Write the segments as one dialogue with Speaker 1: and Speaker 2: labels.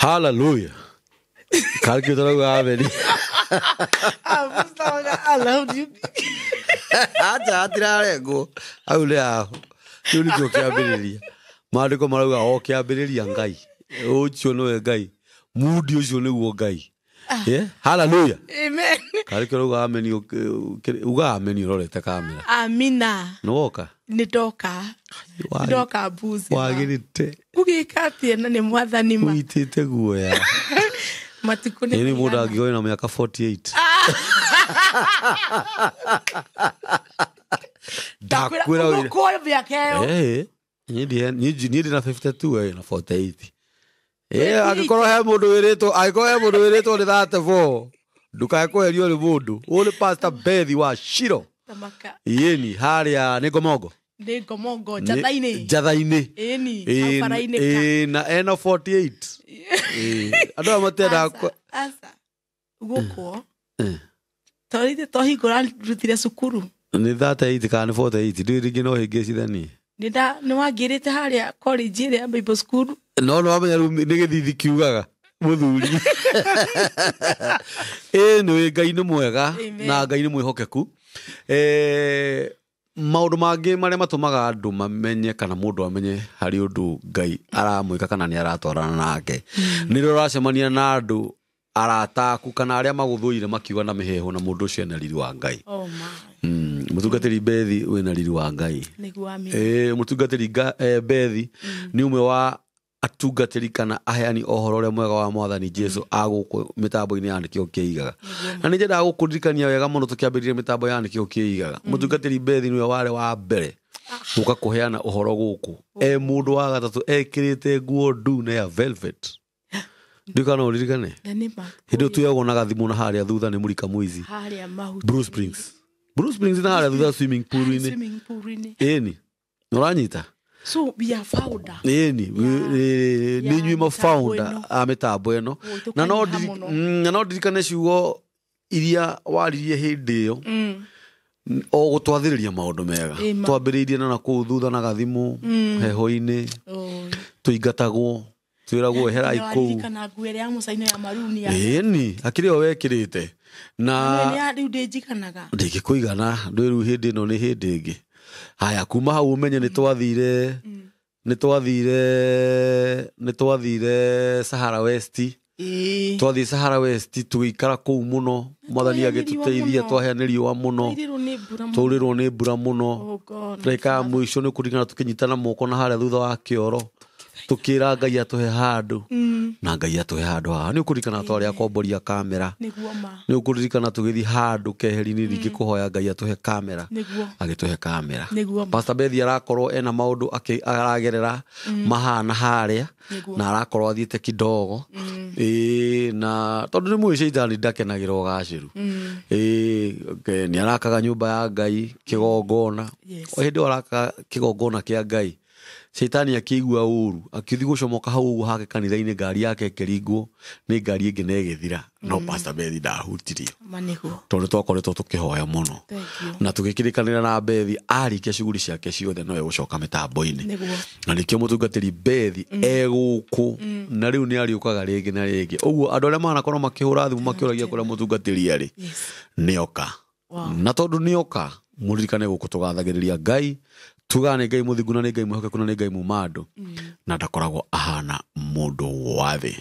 Speaker 1: Hallelujah. Karä tårauga ameni.
Speaker 2: I love you.
Speaker 1: Acha hatirarengwo hau nä aho kä u nä kä o kä ambä rä ria mandä ko marauga o kä ambä rä ria Ngai å cio nä we Ngai mundi å cio nä guo Ngai. Yeah? Hallelujah.
Speaker 2: Amen.
Speaker 1: Karä kä rauga ameni uga ameni å rorete kamera.
Speaker 2: Amina.
Speaker 1: Nä woka.
Speaker 2: Nä ndoka. Ndoka mbuzi.
Speaker 1: Wagä rä te.
Speaker 2: Gũgĩka atĩa na nĩ mwathani ma.
Speaker 1: Ũnyitä te guoya.
Speaker 2: Matukũ
Speaker 1: ä nä må ndå
Speaker 2: maigana.
Speaker 1: angä na mä aka 48 ndakwä ra.
Speaker 2: Gũkũ mĩaka ĩyo.
Speaker 1: Niä ndä na 52 na 48. Angĩkorwo he mũndũ wĩrĩtwo, angĩkorwo he mũndũ wĩrĩtwo nĩ 34, ndũkae kweherio nĩ mũndũ ũyũ nĩ Pastor Bethi wa Shiro.
Speaker 2: Thamaka.
Speaker 1: Yĩni harĩa nĩ Ngomongo.
Speaker 2: Nĩ Ngomongo njatha-inĩ.
Speaker 1: Njatha-inĩ.
Speaker 2: Ĩni hau bara-inĩ ka.
Speaker 1: Na ena 48. Andũ aya matendaga
Speaker 2: Aca, aca. Gũkũ torite tohingũra rutire cukuru.
Speaker 1: Nĩ 38 kana nĩ 48 ndĩ rĩngĩ no hĩngĩcithanie.
Speaker 2: Nĩ wangĩrĩte harĩa college ĩrĩa ya Bible school.
Speaker 1: No nĩ wamenya rĩu nĩ gĩthithi kiugaga mũthuri ĩ nĩ Ngai nĩ mwega.
Speaker 2: Amen.
Speaker 1: Na Ngai nĩ mwĩhokeku. Maũndũ mangĩ marĩa matũmaga andũ mamenye kana mũndũ amenye harĩ ũndũ Ngai aramwĩka kana nĩ aratwarana nake nĩ rĩrĩa ũracemania na andũ arata aku kana arĩa magũthũire makiuga na mĩheehũ na mũndũ ũcio ena riri wa Ngai.
Speaker 2: Oh my.
Speaker 1: Mũtungatĩri Bethi wĩna riri wa Ngai.
Speaker 2: Nĩguo, amina.
Speaker 1: Mũtungatĩri Bethi nĩ ũmwe wa atungatĩri kana aheani ũhoro ũrĩa mwega wa mwathani Jesu a gũkũ mĩtambo-inĩ ya Nĩkĩo Kĩigaga, na nĩ nyendaga gũkũririkania wega mũno tũkĩambĩrĩria mĩtambo ya Nĩkĩo Kĩigaga, mũtungatĩri Bethi nĩwe warĩ wa mbere gũka kũheana ũhoro gũkũ e mũndũ wa gatatũ ekĩrĩte nguo ndune ya velvet. Ndiũ kana ũririkane.
Speaker 2: Na nĩ ma.
Speaker 1: Hĩndĩ ĩyo tuyagwo na gathimũ na harĩa thutha nĩ mũrika mũici.
Speaker 2: Harĩa mahuti.
Speaker 1: Blue Springs, Blue Springs na harĩa thutha swimming pool-inĩ.
Speaker 2: Swimming pool-inĩ.
Speaker 1: Ĩni nĩ ũranyita.
Speaker 2: So we are founder.
Speaker 1: Ĩni nĩ inyuĩ
Speaker 2: ya
Speaker 1: mabaunda
Speaker 2: mĩtambo ĩno.
Speaker 1: A mĩtambo ĩno.
Speaker 2: Ũ,
Speaker 1: Na no
Speaker 2: tũkanyiha mũno.
Speaker 1: Na no ndirikane ciugo iria waririe hĩndĩ ĩyo o gũtwathĩrĩria maũndũ mega.
Speaker 2: Ĩma.
Speaker 1: Twambĩrĩirie na nakũu thutha na gathimũ heho-inĩ.
Speaker 2: Oh.
Speaker 1: Tũingatagwo twĩragwo eherai kũu.
Speaker 2: Nĩwaririkana nguo ĩrĩa ya mũcaino ya maruni ya
Speaker 1: Ĩni akĩrĩ o wekĩrĩte na
Speaker 2: rĩu ndĩnjiganaga.
Speaker 1: Ndingĩkũigana ndwĩ rĩu hĩndĩ ĩno nĩ hĩndĩ ĩngĩ. Haya, kuma hau ũmenye nĩ twathire Sahara West. Twathiĩ Sahara West tũgĩikara kũu mũno, mwathani
Speaker 2: Twaheanĩriwa
Speaker 1: agĩtũteithia.
Speaker 2: Mũno.
Speaker 1: Twaheanĩriwa mũno.
Speaker 2: Twairĩrwo nĩ mbura mũno.
Speaker 1: Twaurĩrwo nĩ mbura mũno.
Speaker 2: Oh God.
Speaker 1: Ndagĩka ya mũico nĩ kũringana tũkĩnyitana moko na harĩa thutha wa kĩoro tũkĩra Ngai atũhe handũ na Ngai atũhe handũ haha. Nĩ ũkũririkana twarĩ akomboria kamera.
Speaker 2: Nĩguo ma.
Speaker 1: Nĩ ũkũririkana tũgĩthiĩ handũ keheri-inĩ rĩngĩ kũhoya Ngai atũhe kamera. Agĩtũhe kamera.
Speaker 2: Nĩguo ma.
Speaker 1: Pastor Bethi arakorwo ena maũndũ aragerera mahana harĩa na arakorwo athiĩte kidogo ĩĩ, na tondũ nĩ mũĩ caitani ndakenagĩra ũgacĩru. Ĩĩ, nĩ arakaga nyũmba ya Ngai kĩgongona. O hĩndĩ ĩyo arakaga kĩgongona kĩa Ngai, caitani akĩigua ũru akĩthiĩ gũcomoka hau ũguo hake kanitha-inĩ, ngari yake ĩkĩringwo nĩ ngari ĩngĩ na ĩgĩthira, no Pastor Bethi ndahutirio.
Speaker 2: Ma nĩguo.
Speaker 1: Tondũ nĩ twakoretwo tũkĩhoya mũno.
Speaker 2: Thank you.
Speaker 1: Na tũgĩkĩrĩkanĩra na Bethi arĩkia cuguri ciake ciothe no egũcoka mĩtambo-inĩ. Na nĩkĩo mũtungatĩri Bethi egũkũ na rĩu nĩ arĩũkaga rĩngĩ na rĩngĩ. Ũguo andũ arĩa manakorwo makĩhũra thimũ makĩũragia kũrĩa mũtungatĩri arĩ, nĩoka. Na tondũ nĩoka, mũririkane gũkũ tũgathagĩrĩria Ngai tugaga nĩ Ngai mũthingu na nĩ Ngai mwĩhokeku na nĩ Ngai muma andũ na ndakoragwo ahana mũndũ wa thĩ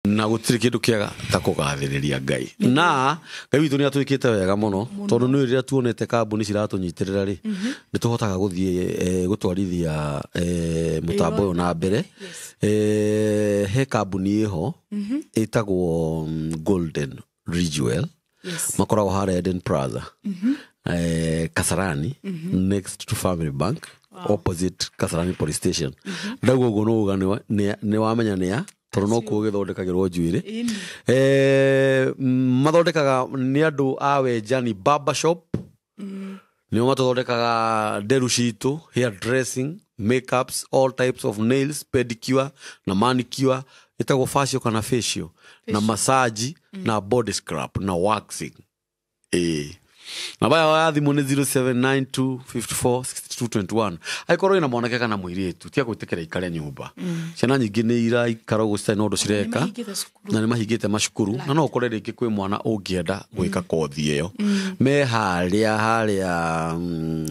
Speaker 1: na gũtirĩ kĩndũ kĩega ta kũgathĩrĩria Ngai. Na Ngai witũ nĩ atwĩkĩte wega mũno tondũ nĩ rĩrĩa tuonete kambuni ciratũnyitĩrĩra rĩ, nĩ tũhotaga gũthiĩ gũtwarithia mũtambo ũyũ na mbere. He kambuni ĩho ĩtagwo Golden Ridgewell. Makoragwo harĩa Eden Plaza, Kasarani, next to Family Bank, opposite Kasarani Police Station. Ndauga ũguo no uga nĩ wamenya nĩa tondũ no kuo gĩthondekagĩrwo njuĩrĩ.
Speaker 2: Ĩni.
Speaker 1: Mathondekaga nĩ andũ a wenjani barber shop nĩo matũthondekaga nderu citũ, hair dressing, makeups, all types of nails, pedicure na manicure, ĩtagwo facial kana facial na massage na body scrub na waxing. Ĩĩ, namba yao ya thimũ nĩ 0792 54 221. Angĩkorwo wĩna mwanake kana mũirĩtu, tiga gwĩtĩkĩra ikare nyũmba. Ciana nyingĩ nĩ iraikara ũguo citarĩ na ũndũ cireka, na nĩ mahingĩte macukuru, na no ũkore rĩngĩ kwĩ mwana ũngĩenda gwĩka kothi ĩyo. Me harĩa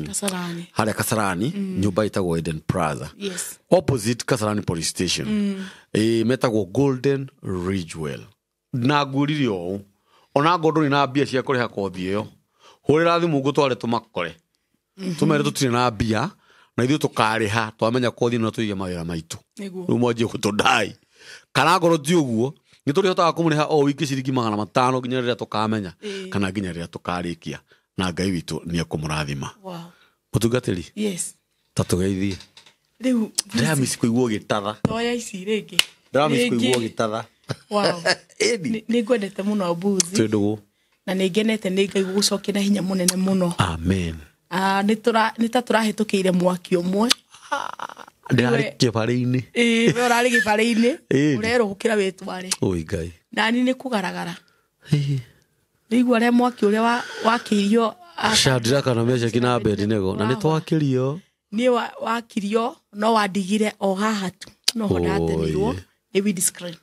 Speaker 2: Kasarani.
Speaker 1: Harĩa Kasarani, nyũmba ĩtagwo Eden Plaza.
Speaker 2: Yes.
Speaker 1: Opposite Kasarani Police Station. Metagwo Golden Ridgewell. Na ngwĩrire ũũ, ona ngorwo ndũrĩ na mbia cia kũrĩha kothi ĩyo, hũrĩra thimũ ngũtware tũmakore. Tũmere tũtirĩ na mbia, na ithuĩ tũkarĩha twamenya kothi ĩno tũige mawĩra maitũ.
Speaker 2: Nĩguo.
Speaker 1: Rĩu mwanjie gũtũndai. Kana ngorwo ti ũguo, nĩ tũrĩhotaga kũmũrĩha o wiki ciringi 500 nginya rĩrĩa tũkamenya, kana nginya rĩrĩa tũkarĩkia, na Ngai witũ nĩ ekũmũrathima.
Speaker 2: Wow.
Speaker 1: Mũtungatĩri,
Speaker 2: Yes.
Speaker 1: ta tũgeithie.
Speaker 2: Rĩu
Speaker 1: Ndĩramiss kũigua ũgĩtatha.
Speaker 2: toya ici rĩngĩ.
Speaker 1: Ndĩramiss kũigua ũgĩtatha.
Speaker 2: Wow.
Speaker 1: Ĩni.
Speaker 2: Nĩ ngwendete mũno Mbuzi.
Speaker 1: Twĩ ndũgũ.
Speaker 2: Na nĩ ngenete nĩ Ngai gũgũcokia na hinya mũnene mũno.
Speaker 1: Amen.
Speaker 2: Nĩ ta tũrahĩtũkĩire mwaki ũmwe.
Speaker 1: Ndĩrarĩ kĩbarĩ-inĩ.
Speaker 2: Ĩĩ, we ũrarĩ gĩbarĩ-inĩ.
Speaker 1: Ĩni.
Speaker 2: Ũrerũhũkĩra wĩtware.
Speaker 1: Oi Ngai.
Speaker 2: Nani nĩ kũgaragara. Rĩu ũrĩa mwaki ũrĩa wakĩirio
Speaker 1: Shadraka na Meshaki na Abednego, na nĩ twakĩrio.
Speaker 2: Niĩ wakirio no wandigire o haha tu. No ho ndatemirwo nĩ windscreen.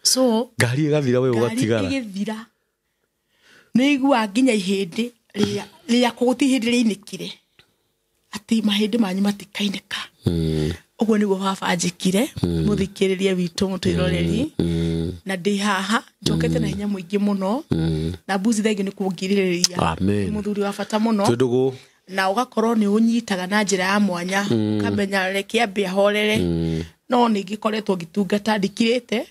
Speaker 2: So
Speaker 1: ngari ĩgathira we ũgatigara.
Speaker 2: Ngari ĩgĩthira. Nĩ iguaga nginya ihĩndĩ rĩakwa gũtirĩ ihĩndĩ rĩainĩkire. Atĩ mahĩndĩ manyu matikainĩka. Ũguo nĩguo baba anjĩkire, mũthikĩrĩrie witũ mũtwĩroreri. Na ndĩ haha njokete na hinya mũingĩ mũno. Na Mbuzi thengiũ nĩ kũngirĩrĩria.
Speaker 1: Amen.
Speaker 2: Mũthuri wa bata mũno.
Speaker 1: Twĩ ndũgũ.
Speaker 2: Na ũgakorwo nĩ ũnyitaga na njĩra ya mwanya. Ũkamenya reke ambe ahorere. No nĩ ngĩkoretwo ngĩtungata ndikirĩte.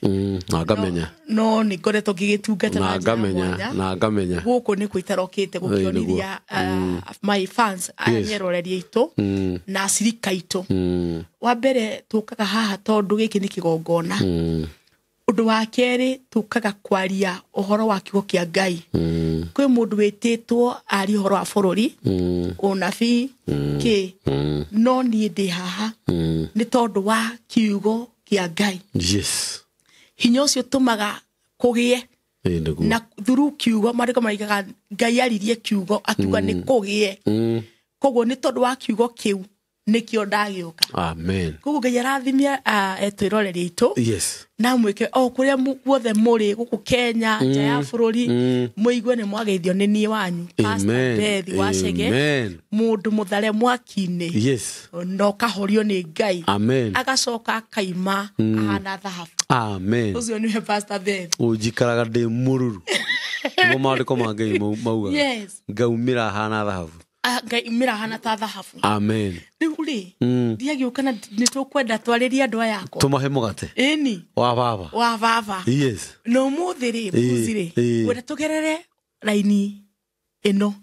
Speaker 1: Na ngamenya.
Speaker 2: No nĩ ngoretwo ngĩgĩtungata na njĩra ya mwanya.
Speaker 1: Na ngamenya.
Speaker 2: Gũkũ nĩ kwĩ itarokĩte gũkĩonithia my fans aya nĩ eroreri aitũ na acirika aitũ. Wa mbere tũkaga haha tondũ gĩkĩ nĩ kĩgongona. Ũndũ wa kerĩ tũkaga kwaria ũhoro wa kiugo kĩa Ngai. Kwĩ mũndũ wĩtĩtwo arie ũhoro wa bũrũri, ũnabii, kĩ. No niĩ ndĩ haha nĩ tondũ wa kiugo kĩa Ngai.
Speaker 1: Yes.
Speaker 2: Hinya ũcio ũtũmaga kũgĩe. Na through kiugo maandĩko maraigaga Ngai aririe kiugo akiuga nĩ kũgĩe. Koguo nĩ tondũ wa kiugo kĩu nĩkĩo ndagĩũka.
Speaker 1: Amen.
Speaker 2: Koguo Ngai arathimia etwĩroreri aitũ.
Speaker 1: Yes.
Speaker 2: Na mwĩke o kũrĩa guothe mũrĩ gũkũ Kenya, nja ya bũrũri, mũigue nĩ mwageithio nĩ niĩ wanyu Pastor Beth Wachege, mũndũ mũthare mwaki-inĩ.
Speaker 1: Yes.
Speaker 2: Na ũkahorio nĩ Ngai.
Speaker 1: Amen.
Speaker 2: Agacoka akaima ahana thahabu.
Speaker 1: Amen.
Speaker 2: Ũcio nĩwe Pastor Beth.
Speaker 1: Ũnjikaraga ndĩ mũruru. Nĩguo maandĩko ma Ngai maugaga.
Speaker 2: Yes.
Speaker 1: Ngaumĩra hana thahabu.
Speaker 2: Ngai umĩra hana ta thahabu.
Speaker 1: Amen.
Speaker 2: Rĩu rĩ, ndiagĩũka na nĩ tũkwenda twarĩrie andũ aya akwa.
Speaker 1: Tũmahe mũgate.
Speaker 2: Ĩni.
Speaker 1: Wa baba.
Speaker 2: Wa baba.
Speaker 1: Yes.
Speaker 2: Na ũmũthĩ rĩ, Mbuzi rĩ, ngwenda tũgerere raini ĩno.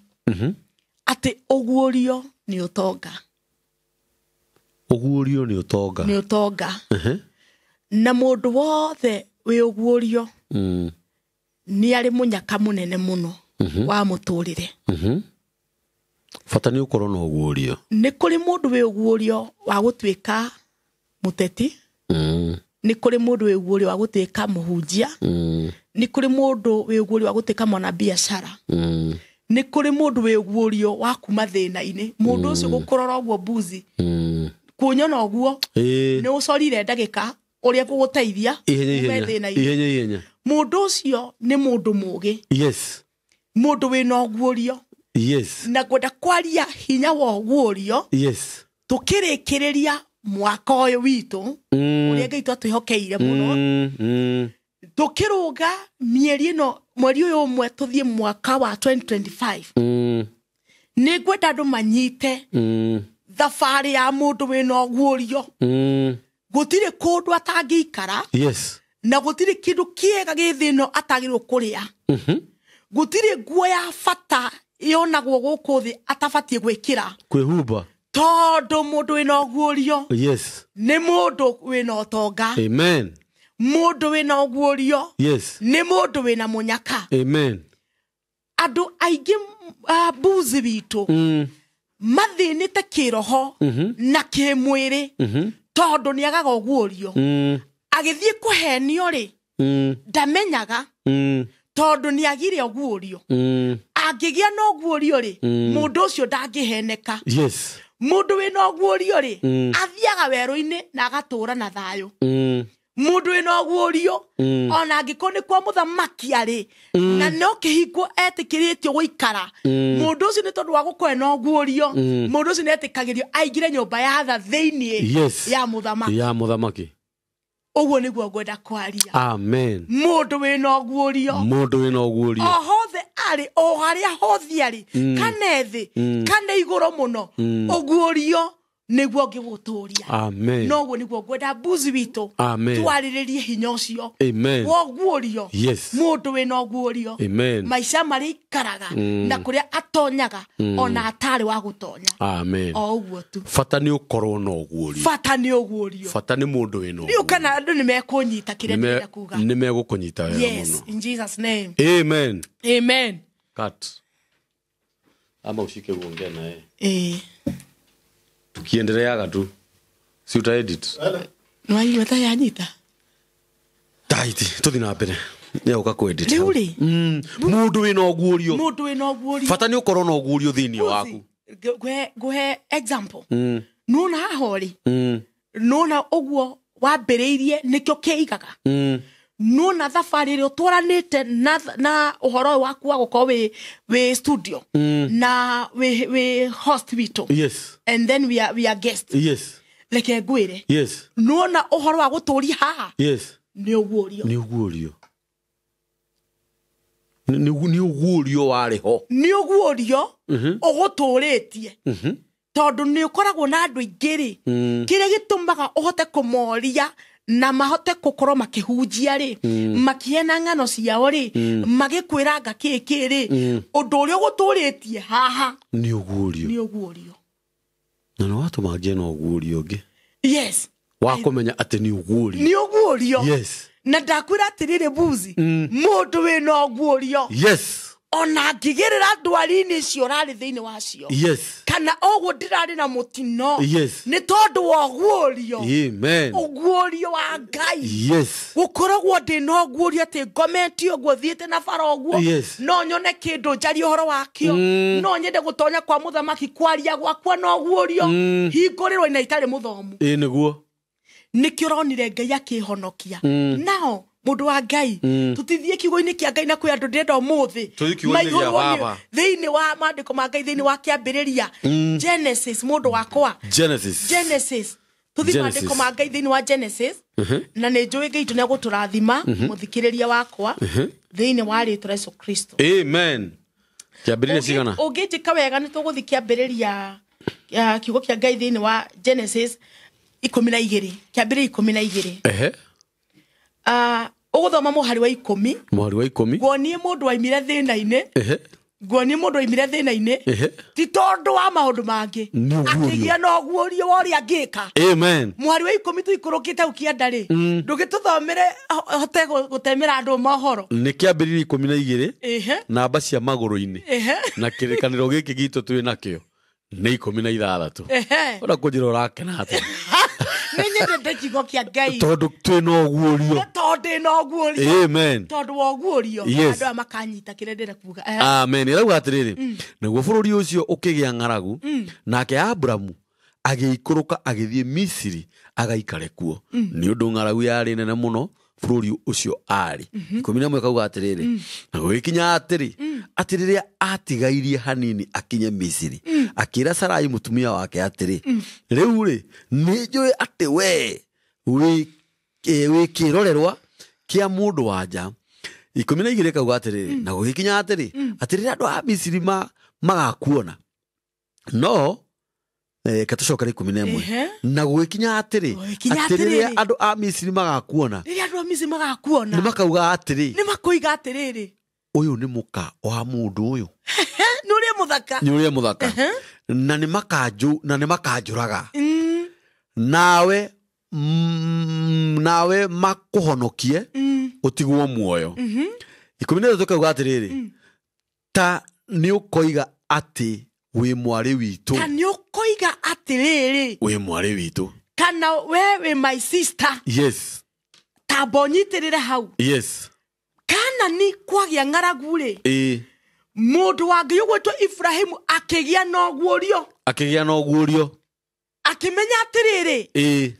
Speaker 2: Atĩ ũguũrio nĩ ũtonga.
Speaker 1: Ũguũrio nĩ ũtonga.
Speaker 2: Nĩ ũtonga. Na mũndũ wothe wĩ ũguũrio nĩ arĩ mũnyaka mũnene mũno wa mũtũrĩre.
Speaker 1: Bata nĩ ũkorwo na ũguũrio.
Speaker 2: Nĩ kũrĩ mũndũ wĩ ũguũrio wa gũtuĩka mũteti. Nĩ kũrĩ mũndũ wĩ ũguũrio wa gũtuĩka mũhunjia. Nĩ kũrĩ mũndũ wĩ ũguũrio wa gũtuĩka mwanabiacara. Nĩ kũrĩ mũndũ wĩ ũguũrio wa kuma thĩna-inĩ. Mũndũ ũcio gũkũrora ũguo Mbuzi. Kũnyona ũguo, nĩ ũcorire ndagĩka ũrĩa gũgũteithia ume thĩna-inĩ.
Speaker 1: Ihenya ihenya.
Speaker 2: Mũndũ ũcio nĩ mũndũ mũũgĩ.
Speaker 1: Yes.
Speaker 2: Mũndũ wĩna ũguũrio.
Speaker 1: Yes.
Speaker 2: Na ngwenda kwaria hinya wa ũguũrio.
Speaker 1: Yes.
Speaker 2: Tũkĩrĩkĩrĩria mwaka ũyũ witũ, ũrĩa Ngai twatwĩhokeire mũno. Tũkĩrũga mĩeri ĩno, mweri ũyũ ũmwe tũthiĩ mwaka wa 2025. Nĩ ngwenda andũ manyite thabarĩ ya mũndũ wĩna ũguũrio. Gũtirĩ kũndũ atangĩikara.
Speaker 1: Yes.
Speaker 2: Na gũtirĩ kĩndũ kĩega gĩ thĩ ĩno atagĩrĩirwo kũrĩa. Gũtirĩ nguo ya bata yonagwo gũkũ thĩ atabatiĩ gwĩkĩra.
Speaker 1: Kwĩhumba.
Speaker 2: Tondũ mũndũ wĩna ũguũrio.
Speaker 1: Yes.
Speaker 2: Nĩ mũndũ wĩna ũtonga.
Speaker 1: Amen.
Speaker 2: Mũndũ wĩna ũguũrio.
Speaker 1: Yes.
Speaker 2: Nĩ mũndũ wĩna mũnyaka.
Speaker 1: Amen.
Speaker 2: Andũ aingĩ Mbuzi witũ mathĩnĩte kĩroho na kĩmwĩrĩ tondũ nĩ agaga ũguũrio. Agĩthiĩ kũhenio rĩ, ndamenyaga tondũ nĩ agire ũguũrio. Angĩgĩa na ũguũrio rĩ, mũndũ ũcio ndangĩheneka.
Speaker 1: Yes.
Speaker 2: Mũndũ wĩna ũguũrio rĩ, athiaga werũ-inĩ na agatũũra na thayũ. Mũndũ wĩna ũguũrio, ona angĩkorwo nĩ kwa mũthamaki arĩ, na no kĩhingo etĩkĩrĩtio gũikara, mũndũ ũcio nĩ tondũ wa gũkorwo ena ũguũrio, mũndũ ũcio nĩ etĩkagĩrio aingĩre nyũmba ya tha thĩinĩ
Speaker 1: Yes.
Speaker 2: ya mũthamaki.
Speaker 1: Ya mũthamaki.
Speaker 2: Ũguo nĩguo ngwenda kwaria.
Speaker 1: Amen.
Speaker 2: Mũndũ wĩna ũguũrio,
Speaker 1: Mũndũ wĩna ũguũrio,
Speaker 2: o hothe arĩ, o harĩa hothe arĩ, kana thĩ kana igũrũ mũno, ũguũrio nĩguo ũngĩgũtũria.
Speaker 1: Amen.
Speaker 2: Noguo nĩguo ngwenda mbuzi witũ
Speaker 1: Amen.
Speaker 2: twarĩrĩrie hinya ũcio
Speaker 1: Amen.
Speaker 2: wa ũguũrio.
Speaker 1: Yes.
Speaker 2: Mũndũ wĩna ũguũrio,
Speaker 1: Amen.
Speaker 2: maica marĩa ikaraga na kũrĩa atonyaga, ona atarĩ wa gũtonya.
Speaker 1: Amen.
Speaker 2: O ũguo tu.
Speaker 1: Bata nĩ ũkorwo na ũguũrio.
Speaker 2: Bata nĩ ũguũrio.
Speaker 1: Bata nĩ mũndũ wĩna
Speaker 2: Rĩu kana andũ nĩ mekũnyita kĩrĩa ndĩrenda kuga?
Speaker 1: Nĩ megũkũnyita wega
Speaker 2: Yes,
Speaker 1: mũno.
Speaker 2: in Jesus name.
Speaker 1: Amen.
Speaker 2: Amen.
Speaker 1: Cut. Ama ushike uongee naye.
Speaker 2: Eh.
Speaker 1: Tukiendeleaga tu. Si uta edit.
Speaker 2: Nĩwaigua ta yanyita?
Speaker 1: Taiti, tuthi na mbere. Nĩ ũka ku edit.
Speaker 2: Rĩu rĩ,
Speaker 1: Mũndũ wĩna ũguũrio.
Speaker 2: Mũndũ wĩna ũguũrio.
Speaker 1: Bata nĩ ũkorwo na ũguũrio thĩinĩ waku.
Speaker 2: Ngũhe example. Nona haha ũrĩ, nona ũguo wambĩrĩirie nĩkĩo kĩigaga, nona thabarĩ ĩrĩa ũtwaranĩte na ũhoro ũyũ waku wa gũkorwo wĩ studio na wĩ host witũ,
Speaker 1: Yes.
Speaker 2: and then we are guest.
Speaker 1: Yes.
Speaker 2: Reke ngwĩre,
Speaker 1: Yes.
Speaker 2: nona ũhoro wa gũtũria haha
Speaker 1: Yes.
Speaker 2: nĩ ũguũrio.
Speaker 1: Nĩ ũguũrio. Nĩ ũguũrio warĩ ho.
Speaker 2: Nĩ ũguũrio ũgũtũrĩtie, tondũ nĩ ũkoragwo na andũ aingĩ rĩ, kĩrĩa gĩtũmaga ũhote kũmoria na mahote gũkorwo makĩhunjia rĩ, makĩheana ng'ano ciao rĩ, magĩkwĩranga kĩ kĩ rĩ, ũndũ ũrĩa ũgũtũrĩtie haha
Speaker 1: Nĩ ũguũrio.
Speaker 2: nĩ ũguũrio.
Speaker 1: Na nĩ watũma ngĩe na ũguũrio ũngĩ.
Speaker 2: Yes.
Speaker 1: Wa kũmenya atĩ nĩ ũguũrio.
Speaker 2: Nĩ ũguũrio.
Speaker 1: Yes.
Speaker 2: Na ndakwĩra atĩrĩrĩ, buzi, mũndũ wĩna ũguũrio,
Speaker 1: Yes.
Speaker 2: ona angĩgerera ndwari-inĩ icio ũrarĩ thĩinĩ wacio,
Speaker 1: Yes.
Speaker 2: kana ũguo ndĩrarĩ na mũtino,
Speaker 1: Yes.
Speaker 2: nĩ tondũ wa ũguũrio,
Speaker 1: Amen.
Speaker 2: ũguũrio wa Ngai,
Speaker 1: Yes.
Speaker 2: gũkoragwo ndĩ na ũguũrio atĩ ngometi ũguo thiĩte na bara ũguo,
Speaker 1: Yes.
Speaker 2: no nyone kĩndũ njarie ũhoro wakĩo, no nyende gũtonya kwa mũthamaki kwaria gwakwa na ũguũrio hingũrĩrwo na itarĩ mũthomu.
Speaker 1: Ĩ nĩguo.
Speaker 2: Nĩkĩo ũronire Ngai akĩhonokia nao mũndũ wa Ngai. Tũtithiĩ kiugo-inĩ kĩa Ngai na kwĩ andũ ndĩrenda ũmũthĩ
Speaker 1: Tũthiĩ kiugo-inĩ kĩa
Speaker 2: maihũrwo
Speaker 1: Baba.
Speaker 2: thĩinĩ wa maandĩko ma Ngai, thĩinĩ wa kĩambĩrĩria, Genesis, mũndũ wakwa.
Speaker 1: Genesis.
Speaker 2: Genesis, tũthiĩ
Speaker 1: Genesis.
Speaker 2: maandĩko ma Ngai thĩinĩ wa Genesis, na nĩ njũĩ Ngai itũ nĩ egũtũrathima, mũthikĩrĩria wakwa, thĩinĩ wa rĩtwa rĩa Yesu Kristo.
Speaker 1: Amen. Kĩambĩrĩria cigana?
Speaker 2: Ũngĩnjĩka wega, nĩ tũgũthiĩ kĩambĩrĩria, kiugo kĩa Ngai thĩinĩ wa Genesis 12, kĩambĩrĩria 12.
Speaker 1: Ehe.
Speaker 2: Ũgũthoma mũhari wa 10.
Speaker 1: Mũhari wa 10.
Speaker 2: Nguonie mũndũ waimire thĩna-inĩ.
Speaker 1: Ehe.
Speaker 2: Nguonie mũndũ waimire thĩna-inĩ,
Speaker 1: Ehe.
Speaker 2: ti tondũ wa maũndũ mangĩ,
Speaker 1: Nĩ ũguũrio.
Speaker 2: akĩgĩa na ũguũrio wa ũrĩa angĩka.
Speaker 1: Amen.
Speaker 2: Mũhari wa 10 tũikũrũkĩte hau kĩanda rĩ, ndũgĩtũthomere hote gũtemera andũ mohoro.
Speaker 1: Nĩ kĩambĩrĩria 12,
Speaker 2: Ehe.
Speaker 1: namba cia magũrũ-inĩ,
Speaker 2: Ehe.
Speaker 1: na kĩrĩkanĩro gĩkĩ gitũ twĩ nakĩo nĩ 16.
Speaker 2: Ehe.
Speaker 1: Ona kũnjĩra ũrakena atĩa?
Speaker 2: Nĩ nyendete kiugo kĩa Ngai.
Speaker 1: Tondũ twĩ na ũguũrio.
Speaker 2: Tondũ ndĩ na ũguũrio.
Speaker 1: Amen.
Speaker 2: Tondũ wa ũguũrio,
Speaker 1: Yes.
Speaker 2: andũ aya makanyita kĩrĩa ndĩrenda kuga. Ehe.
Speaker 1: Amen. Ĩrauga atĩrĩrĩ, naguo bũrũri ũcio ũkĩgĩa ng'aragu, nake Aburamu agĩikũrũka agĩthiĩ Misiri agaikare kuo, nĩ ũndũ ng'aragu yarĩ nene mũno bũrũri ũcio arĩ. 11 kauga atĩrĩrĩ, na gũgĩkinya atĩrĩ, atĩ rĩrĩa atigairie hanini akinye Misiri, akĩra Sarai mũtumia wake atĩrĩ, rĩu rĩ, nĩ njũĩ atĩ wee wĩ kĩrorerwa kĩa mũndũ wa nja. 12 kauga atĩrĩrĩ, na gũgĩkinya atĩrĩ, atĩ rĩrĩa andũ a Misiri magakuona no katũcokere 11.
Speaker 2: Ehe.
Speaker 1: Na gũgĩkinya atĩrĩ,
Speaker 2: Gũgĩkinya
Speaker 1: atĩ rĩrĩa
Speaker 2: atĩrĩrĩ.
Speaker 1: andũ a Misiri magakuona,
Speaker 2: Rĩrĩa andũ a Misiri magakuona,
Speaker 1: nĩ makauga atĩrĩ,
Speaker 2: nĩ makoiga atĩrĩrĩ,
Speaker 1: ũyũ nĩ mũka wa mũndũ ũyũ,
Speaker 2: nĩ ũrĩa mũthaka,
Speaker 1: nĩ ũrĩa mũthaka, na nĩ makanjũraga, nawe nawe makũhonokie ũtigwo muoyo. 13 kauga atĩrĩrĩ, ta nĩ ũkoiga atĩ wĩ mwarĩ witũ.
Speaker 2: Ta nĩ ũkoiga atĩrĩrĩ,
Speaker 1: Wĩ mwarĩ witũ.
Speaker 2: Kana we wĩ my sister.
Speaker 1: Yes.
Speaker 2: Tamba ũnyitĩrĩre hau.
Speaker 1: Yes.
Speaker 2: Kana nĩ kwagĩa ng'aragu rĩ,
Speaker 1: Ĩ.
Speaker 2: Mũndũ wa Ngai ũgwĩtwo Ibrahimu akĩgĩa na ũguũrio.
Speaker 1: Akĩgĩa na ũguũrio.
Speaker 2: Akĩmenya atĩrĩrĩ,
Speaker 1: Ĩĩ.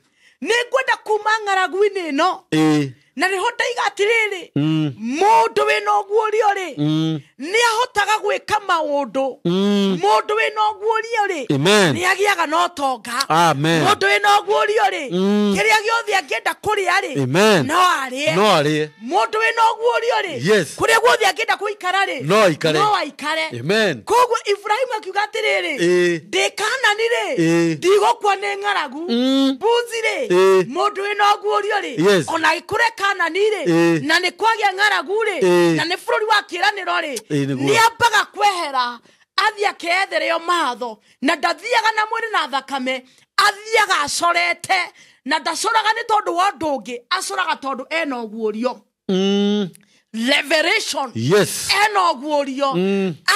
Speaker 2: nĩ ngwenda kuma ng'aragu-inĩ ĩno.
Speaker 1: Ĩĩ.
Speaker 2: Na nĩho ndaiga atĩrĩrĩ,
Speaker 1: Mm.
Speaker 2: mũndũ wĩna ũguũrio rĩ,
Speaker 1: Mm.
Speaker 2: nĩ ahotaga gwĩka maũndũ.
Speaker 1: Mm.
Speaker 2: Mũndũ wĩna ũguũrio rĩ,
Speaker 1: Amen.
Speaker 2: nĩ agĩaga na ũtonga.
Speaker 1: Amen.
Speaker 2: Mũndũ wĩna ũguũrio rĩ,
Speaker 1: Mm.
Speaker 2: kĩrĩa gĩothe angĩenda kũrĩa rĩ,
Speaker 1: Amen.
Speaker 2: no arĩe.
Speaker 1: No arĩe.
Speaker 2: Mũndũ wĩna ũguũrio rĩ,
Speaker 1: Yes.
Speaker 2: kũrĩa guothe angĩenda gũikara rĩ,
Speaker 1: No aikare.
Speaker 2: no aikare.
Speaker 1: Amen.
Speaker 2: Koguo Ibrahimu akiuga atĩrĩrĩ,
Speaker 1: Ĩĩ.
Speaker 2: ndĩ Kanani rĩ,
Speaker 1: Ĩĩ.
Speaker 2: ndigũkua nĩ ng'aragu.
Speaker 1: Mm.
Speaker 2: Mbuzi rĩ,
Speaker 1: Ĩĩ.
Speaker 2: mũndũ wĩna ũguũrio rĩ,
Speaker 1: Yes.
Speaker 2: ona agĩkũre Kanani rĩ,
Speaker 1: Ĩĩ.
Speaker 2: na nĩ kwagĩa ng'aragu rĩ,
Speaker 1: Ĩĩ.
Speaker 2: na nĩ bũrũri wa kĩĩranĩro rĩ,
Speaker 1: Ĩĩ, nĩguo.
Speaker 2: nĩ ambaga kwehera athiĩ akeethere matho, na ndathiaga na mwĩrĩ na thakame, athiaga acorete, na ndacoraga nĩ tondũ wa ũndũ ũngĩ, acoraga tondũ ena ũguũrio.
Speaker 1: Mm.
Speaker 2: Revelation.
Speaker 1: Yes.
Speaker 2: Ena ũguũrio.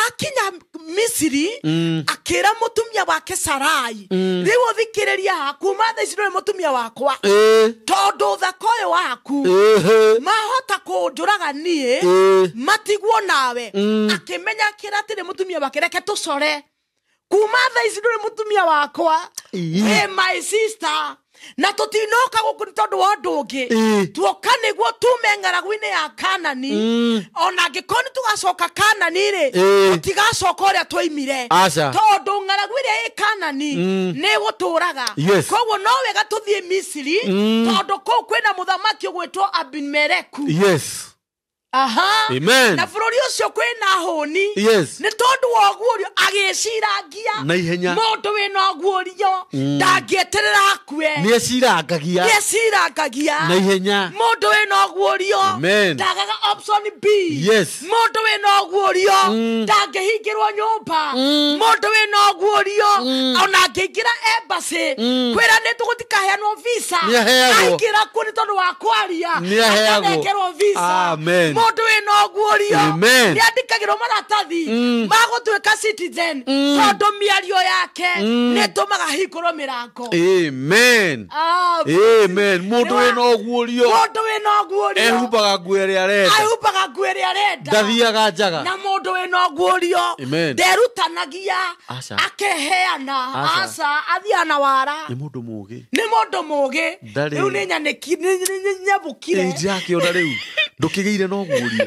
Speaker 2: Akinya Misiri, akĩra mũtumia wake Sarai, rĩu ũthikĩrĩria haha, kuma thaa ici ndũrĩ mũtumia wakwa,
Speaker 1: Ĩĩ.
Speaker 2: tondũ ũthaka ũyũ waku
Speaker 1: Ĩhĩ.
Speaker 2: mahota kũnjũraga niĩ,
Speaker 1: Ĩĩ.
Speaker 2: matigwo nawe. Akĩmenya akĩra atĩrĩ mũtumia wake, reke tũcore, kuma thaa ici ndũrĩ mũtumia wakwa,
Speaker 1: Ĩĩ.
Speaker 2: wĩ my sister, na tũtinoka gũkũ nĩ tondũ wa ũndũ ũngĩ,
Speaker 1: Ĩĩ.
Speaker 2: tuoka nĩguo tume ng'aragu-inĩ ya Kanani. Ona angĩkorwo nĩ tũgacoka Kanani rĩ,
Speaker 1: Ĩĩ.
Speaker 2: tũtigacoka ũrĩa twaimire,
Speaker 1: Aca.
Speaker 2: tondũ ng'aragu ĩrĩa ĩ Kanani nĩ ĩgũtũraga.
Speaker 1: Yes.
Speaker 2: Koguo no wega tũthiĩ Misiri, tondũ kũu kwĩna mũthamaki ũgwĩtwo Abimeleku.
Speaker 1: Yes.
Speaker 2: Aha.
Speaker 1: Amen.
Speaker 2: Na bũrũri ũcio kwĩna hũni.
Speaker 1: Yes.
Speaker 2: Nĩ tondũ wa ũguũrio agĩcirangia
Speaker 1: Na ihenya.
Speaker 2: Mũndũ wĩna ũguũrio ndangĩeterera akue,
Speaker 1: Nĩ ecirangagia.
Speaker 2: nĩecirangagia
Speaker 1: Na ihenya.
Speaker 2: Mũndũ wĩna ũguũrio
Speaker 1: Amen.
Speaker 2: ndagaga option B.
Speaker 1: Yes.
Speaker 2: Mũndũ wĩna ũguũrio ndangĩhingĩrwo nyũmba. Mũndũ wĩna ũguũrio ona angĩingĩra embassy, kwĩranĩtwo gũtikaheanwo visa,
Speaker 1: Nĩ aheagwo.
Speaker 2: aingĩra kuo nĩ tondũ wa kwaria,
Speaker 1: Nĩ aheagwo.
Speaker 2: akanengerwo visa.
Speaker 1: Amen.
Speaker 2: Mũndũ wĩna ũguũrio
Speaker 1: Amen.
Speaker 2: nĩ andĩkagĩrwo maratathi ma gũtuĩka citizen, tondũ mĩario yake nĩ ĩtũmaga hingũrwo mĩrango.
Speaker 1: Amen.
Speaker 2: Ah,
Speaker 1: Amen. Mũndũ
Speaker 2: Nĩ
Speaker 1: wĩna ũguũrio
Speaker 2: mũndũ wĩna ũguũrio
Speaker 1: ehumbaga nguo ĩrĩa arenda.
Speaker 2: ahumbaga nguo ĩrĩa arenda,
Speaker 1: Ndathiaga njaga.
Speaker 2: na mũndũ wĩna ũguũrio
Speaker 1: Amen.
Speaker 2: nderutanagia
Speaker 1: Aca.
Speaker 2: akeheana,
Speaker 1: Aca.
Speaker 2: aca, athiaga na wara.
Speaker 1: Nĩ mũndũ mũgĩ.
Speaker 2: Nĩ mũndũ mũgĩ.
Speaker 1: Ndarĩ-
Speaker 2: Rĩu nĩ nyabũkire.
Speaker 1: Ĩĩ, ndirakĩona rĩu ndũkĩgĩire na ũguũrio.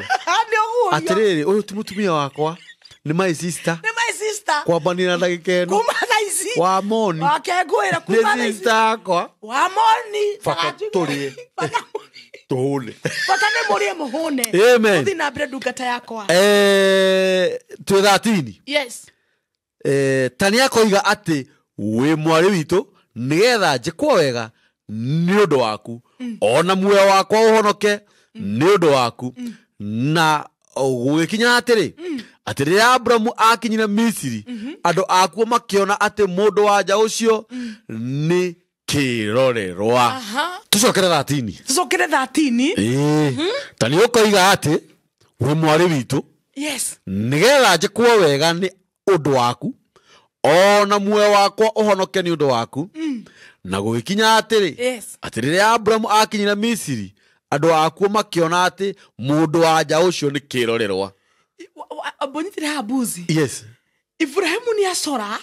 Speaker 2: Nĩ ũguũrio.
Speaker 1: Atĩrĩrĩ, ũyũ ti mũtumia wakwa, nĩ my sister.
Speaker 2: Nĩ my sister.
Speaker 1: Kwambanĩra ndagĩka ĩno.
Speaker 2: Kuma thaa ici
Speaker 1: Wa moni.
Speaker 2: Wake ngwĩra kuma
Speaker 1: Nĩ
Speaker 2: thaa ici.
Speaker 1: sister yakwa.
Speaker 2: Wa moni.
Speaker 1: Bata tũrĩe. Tũhũne.
Speaker 2: Bata nĩ mũrĩe mũhũne.
Speaker 1: Amen.
Speaker 2: Ũthiĩ na mbere, ndungata yakwa.
Speaker 1: Twĩ 13.
Speaker 2: Yes.
Speaker 1: Ta nĩ akoiga atĩ wĩ mwarĩ witũ, nĩgetha njĩkwo wega nĩ ũndũ waku, ona muoyo wakwa ũhonoke nĩ ũndũ waku. Na gũgĩkinya atĩrĩ, atĩ rĩrĩa Abramu akinyire Misiri, andũ akuo makĩona atĩ mũndũ wa nja ũcio nĩ kĩrorerwa.
Speaker 2: Aha.
Speaker 1: Tũcokere 13.
Speaker 2: Tũcokere 13.
Speaker 1: Ĩĩ. Ta nĩ ũkoiga atĩ wĩ mwarĩ witũ,
Speaker 2: Yes.
Speaker 1: nĩgetha njĩkwo wega nĩ ũndũ waku, ona muoyo wakwa ũhonoke nĩ ũndũ waku. Na gũgĩkinya atĩrĩ,
Speaker 2: Yes.
Speaker 1: atĩ rĩrĩa Abramu akinyire Misiri, andũ akuo makĩona atĩ mũndũ wa nja ũcio nĩ kĩrorerwa.
Speaker 2: Mbonyitire haha mbuzi.
Speaker 1: Yes.
Speaker 2: Ibrahimu nĩ acora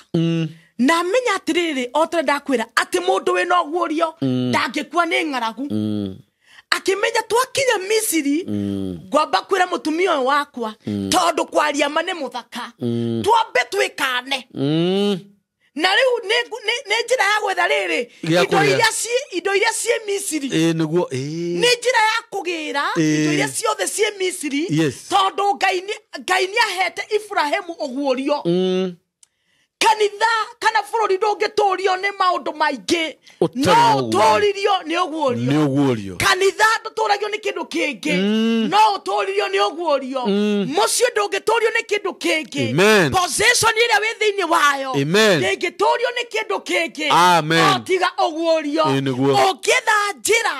Speaker 2: na amenya atĩrĩrĩ, o ta ndakwĩra atĩ mũndũ wĩna ũguũrio ndangĩkua nĩ ng'aragu. Akĩmenya twakinya Misiri, ngwamba kwĩra mũtumia ũyũ wakwa, tondũ kwaria ma nĩ mũthaka, twambe twĩkane. Na rĩu nĩ njĩra ya gwetha rĩrĩ
Speaker 1: Gĩa
Speaker 2: indo
Speaker 1: kũrĩa.
Speaker 2: iria ciĩ, indo iria ciĩ Misiri.
Speaker 1: Ĩĩ, nĩguo. Ĩĩ.
Speaker 2: Nĩ njĩra ya kũgĩra
Speaker 1: Ĩĩ.
Speaker 2: indo iria ciothe ciĩ Misiri.
Speaker 1: Yes.
Speaker 2: Tondũ Ngai nĩ ahete Ibrahimu ũguũrio. Kanitha kana bũrũri ndũngĩtũrio nĩ maũndũ maingĩ,
Speaker 1: Ũtarĩ
Speaker 2: no
Speaker 1: na ũguũrio.
Speaker 2: ũtũririo nĩ ũguũrio.
Speaker 1: Nĩ ũguũrio.
Speaker 2: Kanitha ndũtũragio nĩ kĩndũ kĩngĩ, no ũtũririo nĩ ũguũrio. Mũciĩ ndũngĩtũrio nĩ kĩndũ kĩngĩ.
Speaker 1: Amen.
Speaker 2: Position ĩrĩa wĩ thĩinĩ wayo
Speaker 1: Amen.
Speaker 2: ndĩngĩtũrio nĩ kĩndũ kĩngĩ
Speaker 1: Amen.
Speaker 2: no tiga ũguũrio.
Speaker 1: Ĩĩ, nĩguo.
Speaker 2: Ũngĩetha njĩra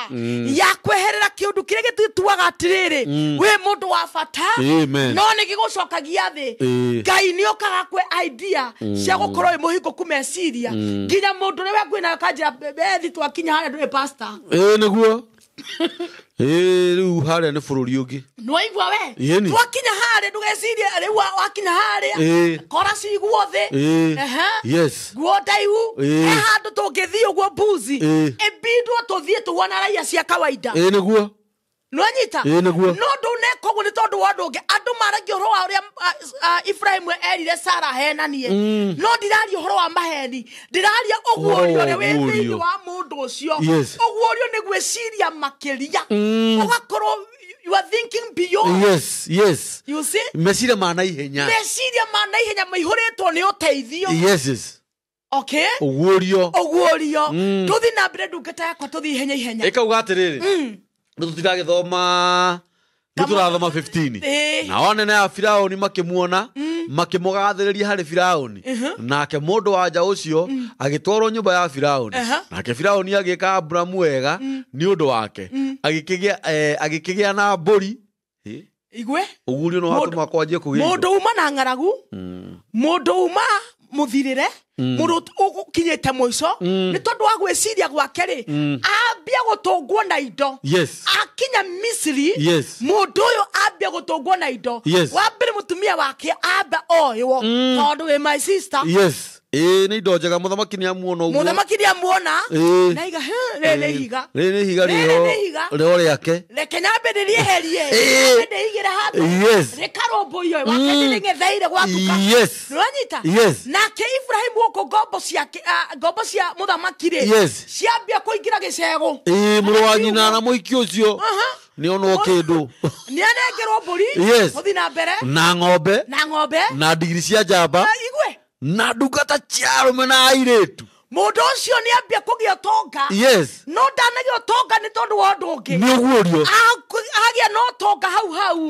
Speaker 2: ya kweherera kĩũndũ kĩrĩa gĩtuaga atĩrĩrĩ wĩ mũndũ wa bata,
Speaker 1: Amen.
Speaker 2: no nĩ gĩgũcokagia thĩ.
Speaker 1: Ĩĩ.
Speaker 2: Ngai nĩ okaga kwe idea cia gũkorwo wĩ mũhingũku meciria, nginya mũndũ ũrĩa we kwĩnayo kanjĩra bethi twakinya harĩa ndũrĩ pastor.
Speaker 1: Ĩĩ, nĩguo. Rĩu harĩa nĩ bũrũri ũngĩ.
Speaker 2: Nĩwaigua we?
Speaker 1: Ĩni.
Speaker 2: Twakinya harĩa ndũgecirie rĩu wakinya harĩa kora ciguo thĩ.
Speaker 1: Yes.
Speaker 2: Nguo ndaihu. He handũ tũngĩthiĩ ũguo mbuzi ĩbindwo tũthiĩ tũhuana raia cia kawaida.
Speaker 1: Nĩguo.
Speaker 2: Nĩwanyita?
Speaker 1: Nĩguo.
Speaker 2: No ndũneka ũguo nĩ tondũ wa ũndũ ũngĩ. Andũ maragia ũhoro wa ũrĩa Ibrahim erire Sara ahenanie. No ndiraria ũhoro wa maheni, ndiraria ũguũrio ũrĩa wĩ thĩinĩ wa mũndũ ũcio. Ũguũrio nĩ gwĩciria makĩria, ũgakorwo you are thinking beyond.
Speaker 1: Yes, yes.
Speaker 2: You see?
Speaker 1: Meciria ma naihenya.
Speaker 2: Meciria ma naihenya maihũrĩtwo nĩ ũteithio.
Speaker 1: Yes, yes.
Speaker 2: Okay?
Speaker 1: Ũguũrio.
Speaker 2: Ũguũrio. Tũthiĩ na mbere ndungata yakwa, tũthiĩ ihenya ihenya.
Speaker 1: Ĩkauga atĩrĩrĩ, nĩ tũtiragĩthoma, nĩ tũrathoma 15. Nao anene a Firaũni makĩmuona, makĩmũgathĩrĩria harĩ Firaũni. Nake mũndũ wa nja ũcio agĩtwarwo nyũmba ya Firaũni. Nake Firaũni agĩĩka Aburamu wega nĩ ũndũ wake, agĩkĩgĩa na mbũri.
Speaker 2: Igwe?
Speaker 1: Ũguũrio no watũma kwanjie kũgĩa.
Speaker 2: Mũndũ uma na ng'aragu, mũndũ uma mũthirĩre, mũndũ ũkinyĩte mũico, nĩ tondũ wa gwĩciria gwake rĩ, ambia gũtũngwo na indo.
Speaker 1: Yes.
Speaker 2: Akinya Misiri,
Speaker 1: Yes.
Speaker 2: mũndũ ũyũ ambia gũtũngwo na indo.
Speaker 1: Yes.
Speaker 2: Wa mbere mũtumia wake amba oywo, tondũ wĩ my sister.
Speaker 1: Yes. Nĩ indo njega, mũthamaki nĩ amuona ũguo.
Speaker 2: Mũthamaki nĩ amuona. Na iga, rĩrĩ nĩ ihiga.
Speaker 1: Rĩrĩ nĩ ihiga rĩho rĩake.
Speaker 2: Reke nyambe ndĩrĩeherie. Nyambe ndĩigĩre handũ.
Speaker 1: Yes.
Speaker 2: Rĩkarũmbũiyo, wake ndĩrĩng'etheire gwatuka.
Speaker 1: Yes.
Speaker 2: Nĩwanyita?
Speaker 1: Yes.
Speaker 2: Nake Ibrahim gũkũ ngombo ciake, ngombo cia mũthamaki rĩ,
Speaker 1: Yes.
Speaker 2: ciambia kũingĩra gĩcegũ.
Speaker 1: Mũrũ wa nyina na mũhiki ũcio. Nĩ onwo kĩndũ.
Speaker 2: Nĩ anengerwo mbũri.
Speaker 1: Yes.
Speaker 2: Gũthiĩ na mbere.
Speaker 1: Na ng'ombe.
Speaker 2: Na ng'ombe.
Speaker 1: Na ndigiri cia njamba.
Speaker 2: Igwe.
Speaker 1: Na ndungata cia arũme na airĩtu.
Speaker 2: Mũndũ ũcio nĩ ambia kũgĩa ũtonga.
Speaker 1: Yes.
Speaker 2: No ndanagĩa ũtonga nĩ tondũ wa ũndũ ũngĩ.
Speaker 1: Nĩ ũguũrio.
Speaker 2: Agĩa na ũtonga hau hau.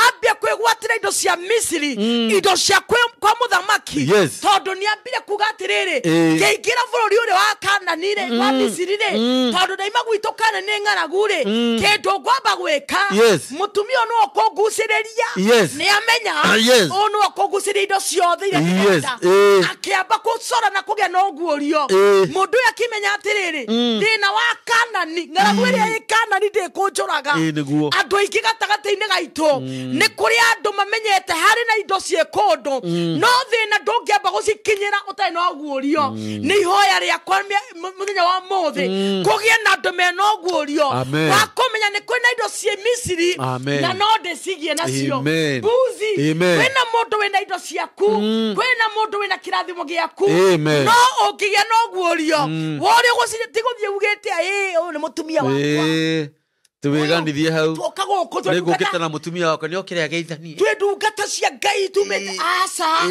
Speaker 2: Ambia kwĩgwatĩra indo cia Misiri, indo cia kwa mũthamaki.
Speaker 1: Yes.
Speaker 2: Tondũ nĩ ambire kuga atĩrĩrĩ, ngĩingĩra bũrũri ũrĩa wa Kanani rĩ, wa Misiri rĩ, tondũ ndaima gwitũ Kanani nĩ ng'aragu rĩ, kĩndũ ngwamba gwĩka,
Speaker 1: Yes.
Speaker 2: mũtumia ũyũ nĩwe ũkũngucĩrĩria.
Speaker 1: Yes.
Speaker 2: Nĩ amenya,
Speaker 1: Yes.
Speaker 2: ũyũ nĩwe ũkũngucĩrĩria indo ciothe iria
Speaker 1: Yes.
Speaker 2: ndĩrenda. Akĩamba gũcora na kũgĩa na ũguũrio. Mũndũ ũyũ akĩmenya atĩrĩrĩ, thĩna wa Kanani, ng'aragu ĩrĩa ĩ Kanani ndĩkũnjũraga.
Speaker 1: Nĩguo.
Speaker 2: Andũ aingĩ gatagatĩ-inĩ gaitũ, nĩ kũrĩ andũ mamenyete harĩ na indo ciĩ kũndũ, no thĩna ndũngĩamba gũcikinyĩra ũtarĩ na ũguũrio. Nĩ ihoya rĩakwa mũthenya wa ũmũthĩ, kũgĩe na andũ mena ũguũrio wa kũmenya nĩ kwĩna indo ciĩ Misiri, na no ndĩcigie nacio. Mbuzi, kwĩna mũndũ wĩna indo ciaku, kwĩna mũndũ wĩna kĩrathimo gĩaku, no ũngĩgĩa na ũguũrio worĩa ti gũthiĩ ugĩte, ũyũ nĩ mũtumia wakwa.
Speaker 1: Tuwiganithie hau.
Speaker 2: Tuoka gũkũ,
Speaker 1: Nĩ ngũkĩte na mũtumia wakwa, nĩ okire ageithanie.
Speaker 2: Twĩ ndungata cia Ngai tumĩte aca.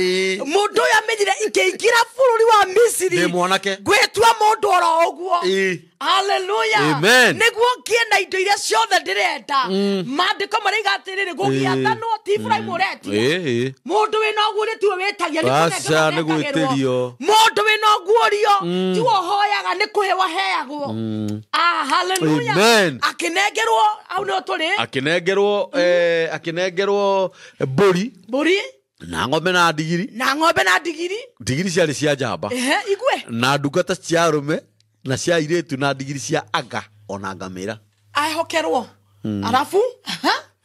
Speaker 2: Mũndũ ũyũ amenyire ingĩingĩra bũrũri wa Misiri,
Speaker 1: Ndĩ mwanake.
Speaker 2: ngwĩtua mũndũ oro ũguo. Hallelujah.
Speaker 1: Amen.
Speaker 2: Nĩguo ngĩe na indo iria ciothe ndĩrenda. Maandĩko maraiga atĩrĩrĩ, gũgĩathanwo ti Ibrahim ũretia. Mũndũ wĩna ũguũrio tiwe wĩtagia, nĩ
Speaker 1: Aca, nĩ gwĩtĩrio.
Speaker 2: Mũndũ wĩna ũguũrio tiwe ũhoyaga, nĩ kũhewa heagwo. Hallelujah.
Speaker 1: Amen.
Speaker 2: Akĩnengerwo, hau nĩho tũrĩ.
Speaker 1: Akĩnengerwo, akĩnengerwo mbũri.
Speaker 2: Mbũri.
Speaker 1: Na ng'ombe na ndigiri.
Speaker 2: Na ng'ombe na ndigiri.
Speaker 1: Ndigiri ciarĩ cia njamba.
Speaker 2: Igwe.
Speaker 1: Na ndungata cia arũme na cia airĩtu na ndigiri cia anga ona ngamĩra.
Speaker 2: Ahehokerwo. Arafu?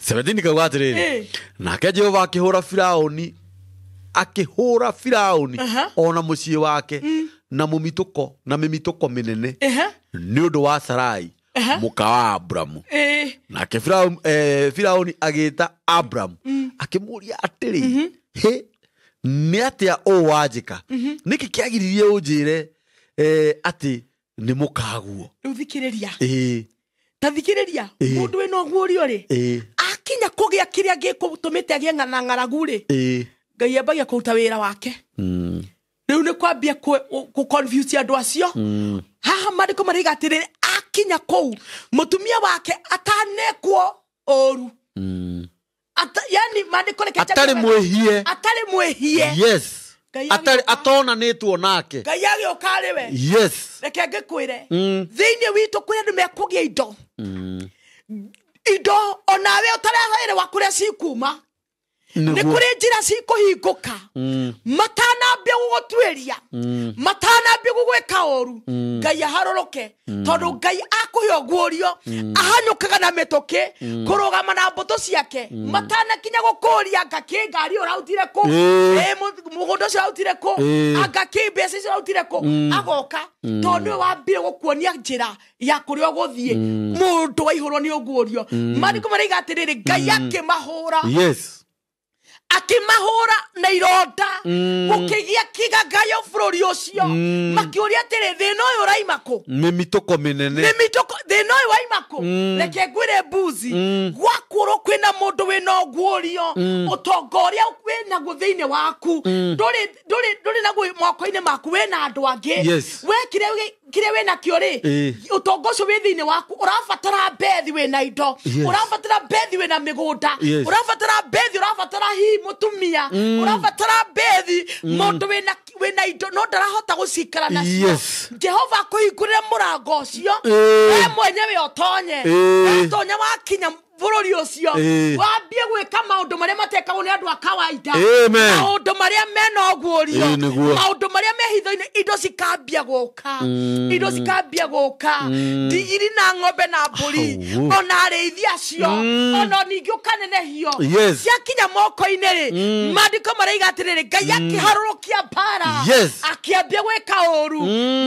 Speaker 1: 17 kauga atĩrĩrĩ, nake Jehova akĩhũra Firaũni, ona mũciĩ wake, na mũmitũko na mĩmitũko mĩnene, nĩ ũndũ wa Sarai mũka wa Abramu. Nake Firaũni agĩĩta Abramu, akĩmũũria atĩrĩ, hĩ, nĩ atĩa ũũ wanjĩka? Nĩkĩ kĩagiririe ũnjĩre atĩ nĩ mũkaguo?
Speaker 2: Rĩu thikĩrĩria. Ta thikĩrĩria, mũndũ wĩna ũguũrio rĩ, akinya kũgĩa kĩrĩa gĩkũtũmĩte agĩe na ng'aragu rĩ, Ngai ambagia kũruta wĩra wake. Rĩu nĩ kwambia kũ confuse andũ acio. Haha maandĩko maraiga atĩrĩrĩ, akinya kũu mũtumia wake atanekwo ũru. Yani maandĩko reke
Speaker 1: atarĩ mwĩhie.
Speaker 2: Atarĩ mwĩhie.
Speaker 1: Yes. Atonanĩtwo nake.
Speaker 2: Ngai agĩũka arĩ we.
Speaker 1: Yes.
Speaker 2: Reke ngĩkwĩre, thĩinĩ witũ kwĩ andũ mekũgĩa indo. Indo onawe ũtaraherewa kũrĩa cikuma. Nĩ kũrĩ njĩra cikũhingũka matanambia gũgũtuĩria, matanambia gũgwĩka ũru, Ngai aharũrũke, tondũ Ngai akũhe ũguũrio ahanyũkaga na mĩtũkĩ kũrũgama na mbũtũ ciake matanakinya gũkũria anga kĩ ngari ũrautire kũ, mũgũnda ũcio ũrautire kũ, anga kĩ mbeca icio ũrautire kũ, agoka tondũ nĩwe wambire gũkuonia njĩra ya kũrĩa ũgũthiĩ. Mũndũ waihũrwo nĩ ũguũrio. Maandĩko maraiga atĩrĩrĩ, Ngai akĩmahũra.
Speaker 1: Yes.
Speaker 2: Akĩmahũra na ironda, gũkĩgĩa kĩgagayo bũrũri ũcio. Makĩũria atĩrĩ, thĩna ũyũ ũraima kũ?
Speaker 1: Mĩmitũko mĩnene.
Speaker 2: Mĩmitũko, thĩna ũyũ waima kũ? Reke ngwĩre mbuzi, gwakorwo kwĩna mũndũ wĩna ũguũrio, ũtonga ũrĩa wĩnaguo thĩinĩ waku ndũrĩ naguo moko-inĩ maku, wĩna andũ angĩ.
Speaker 1: Yes.
Speaker 2: We kĩrĩa wĩnakĩo rĩ, ũtonga ũcio wĩ thĩinĩ waku, ũrabatara mbethi wĩna indo, ũrabatara mbethi wĩna mĩgũnda, ũrabatara mbethi, ũrabatara hihi mũtumia, ũrabatara mbethi mũndũ wĩna indo no ndarahota gũcikara nacio.
Speaker 1: Yes.
Speaker 2: Jehova akũhingũrĩre mũrango ũcio, we mwenyewe ũtonye. Watonya wakinya bũrũri ũcio, wambie gwĩka maũndũ marĩa matekagwo nĩ andũ a kawaida, maũndũ marĩa mena ũguũrio, maũndũ marĩa me hitho-inĩ, indo cikambia gũka, indo cikambia gũka, ndigiri na ng'ombe na mbũri, ona arĩithi acio, ona ningĩ ũkanenehio. Ciakinya moko-inĩ rĩ, maandĩko maraiga atĩrĩrĩ, Ngai akĩharũrũkia mbara, akĩambia gwĩka ũru.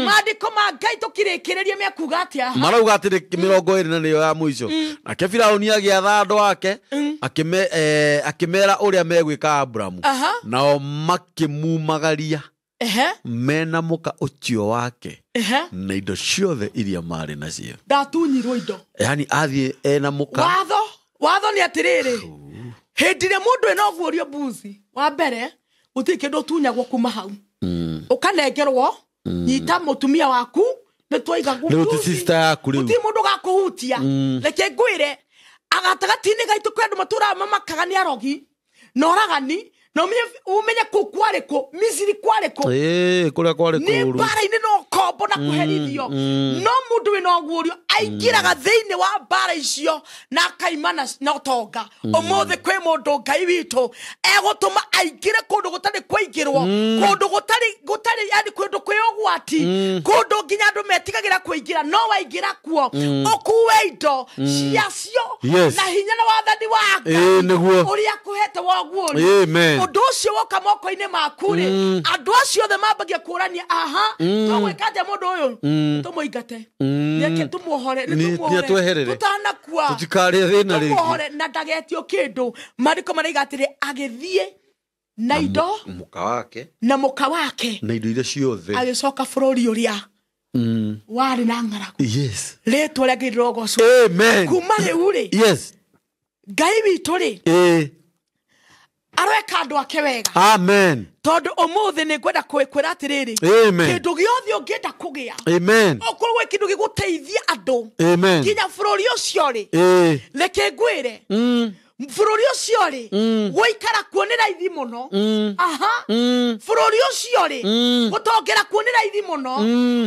Speaker 2: Maandĩko ma Ngai tũkĩrĩkĩrĩria mekuga atĩa?
Speaker 1: Marauga atĩrĩ, 24 na nĩyo ya mũico, nake Firaũni agĩatha andũ ake, akĩmera ũrĩa megwĩka Aburamu, nao makĩmumagaria mena mũka ũcio wake na indo ciothe iria marĩ nacio.
Speaker 2: Ndatunyirwo indo.
Speaker 1: Yani athiĩ ena mũka.
Speaker 2: Watho nĩ atĩrĩrĩ, hĩndĩ ĩrĩa mũndũ ena ũguũrio mbuzi, wa mbere gũtirĩ kĩndũ ũtunyagwo kuma hau, ũkanengerwo, nyita mũtumia waku, nĩ twaiga gũtirĩ mũndũ ũgakũhutia. Reke ngwĩre, agatagatĩ-inĩ gaitũ kwĩ andũ matũraga mamakaga nĩ arogi na oragani, na umenye kũ kwarĩ kũ, Misiri kwarĩ kũ,
Speaker 1: kũrĩa kwarĩ
Speaker 2: nĩ
Speaker 1: kũũru,
Speaker 2: mbara-inĩ na ũkombo na kũherithio. No mũndũ wĩna ũguũrio aingĩraga thĩinĩ wa mbara icio na akaima na ũtonga. Ũmũthĩ kwĩ mũndũ Ngai witũ egũtũma aingĩre kũndũ gũtarĩ kũingĩrwo, kũndũ gũtarĩ, yani kũndũ kwĩ ũgwati, kũndũ nginya andũ metigagĩra kũingĩra, no waingĩra kuo ũkue indo ciacio na hinya na wathani wa Ngai ũrĩa akũhete wa ũguũrio. Ũndũ ũcio woka moko-inĩ maku rĩ, andũ acio othe mambagia kũrania, aha, tũgwĩka atĩa mũndũ ũyũ? Tũmũingate, nĩke tũmuohore,
Speaker 1: nĩtũmuohore,
Speaker 2: tũtanakua,
Speaker 1: tũtikarĩe thĩna rĩngĩ,
Speaker 2: tũmuohore na ndagetio kĩndũ. Maandĩko maraiga atĩrĩ, agĩthiĩ na indo
Speaker 1: mũka wake,
Speaker 2: na mũka wake,
Speaker 1: na indo iria ciothe,
Speaker 2: agĩcoka bũrũri ũrĩa warĩ na ng'aragu.
Speaker 1: Yes.
Speaker 2: Rĩtwa rĩa Ngai rĩrogocwo.
Speaker 1: Amen.
Speaker 2: Kuma rĩu rĩ,
Speaker 1: yes,
Speaker 2: Ngai witũ rĩ, aroeka andũ ake wega.
Speaker 1: Amen.
Speaker 2: Tondũ ũmũthĩ nĩ ngwenda kwĩra atĩrĩrĩ, kĩndũ gĩothe ũngĩenda kũgĩa,
Speaker 1: amen,
Speaker 2: okorwo gwĩ kĩndũ gĩgũteithia andũ,
Speaker 1: amen,
Speaker 2: nginya bũrũri ũcio rĩ, reke ngwĩre, bũrũri ũcio rĩ, gũikara kuo nĩ raithi mũno. Aha. Bũrũri ũcio rĩ, gũtongera kuo nĩ raithi mũno.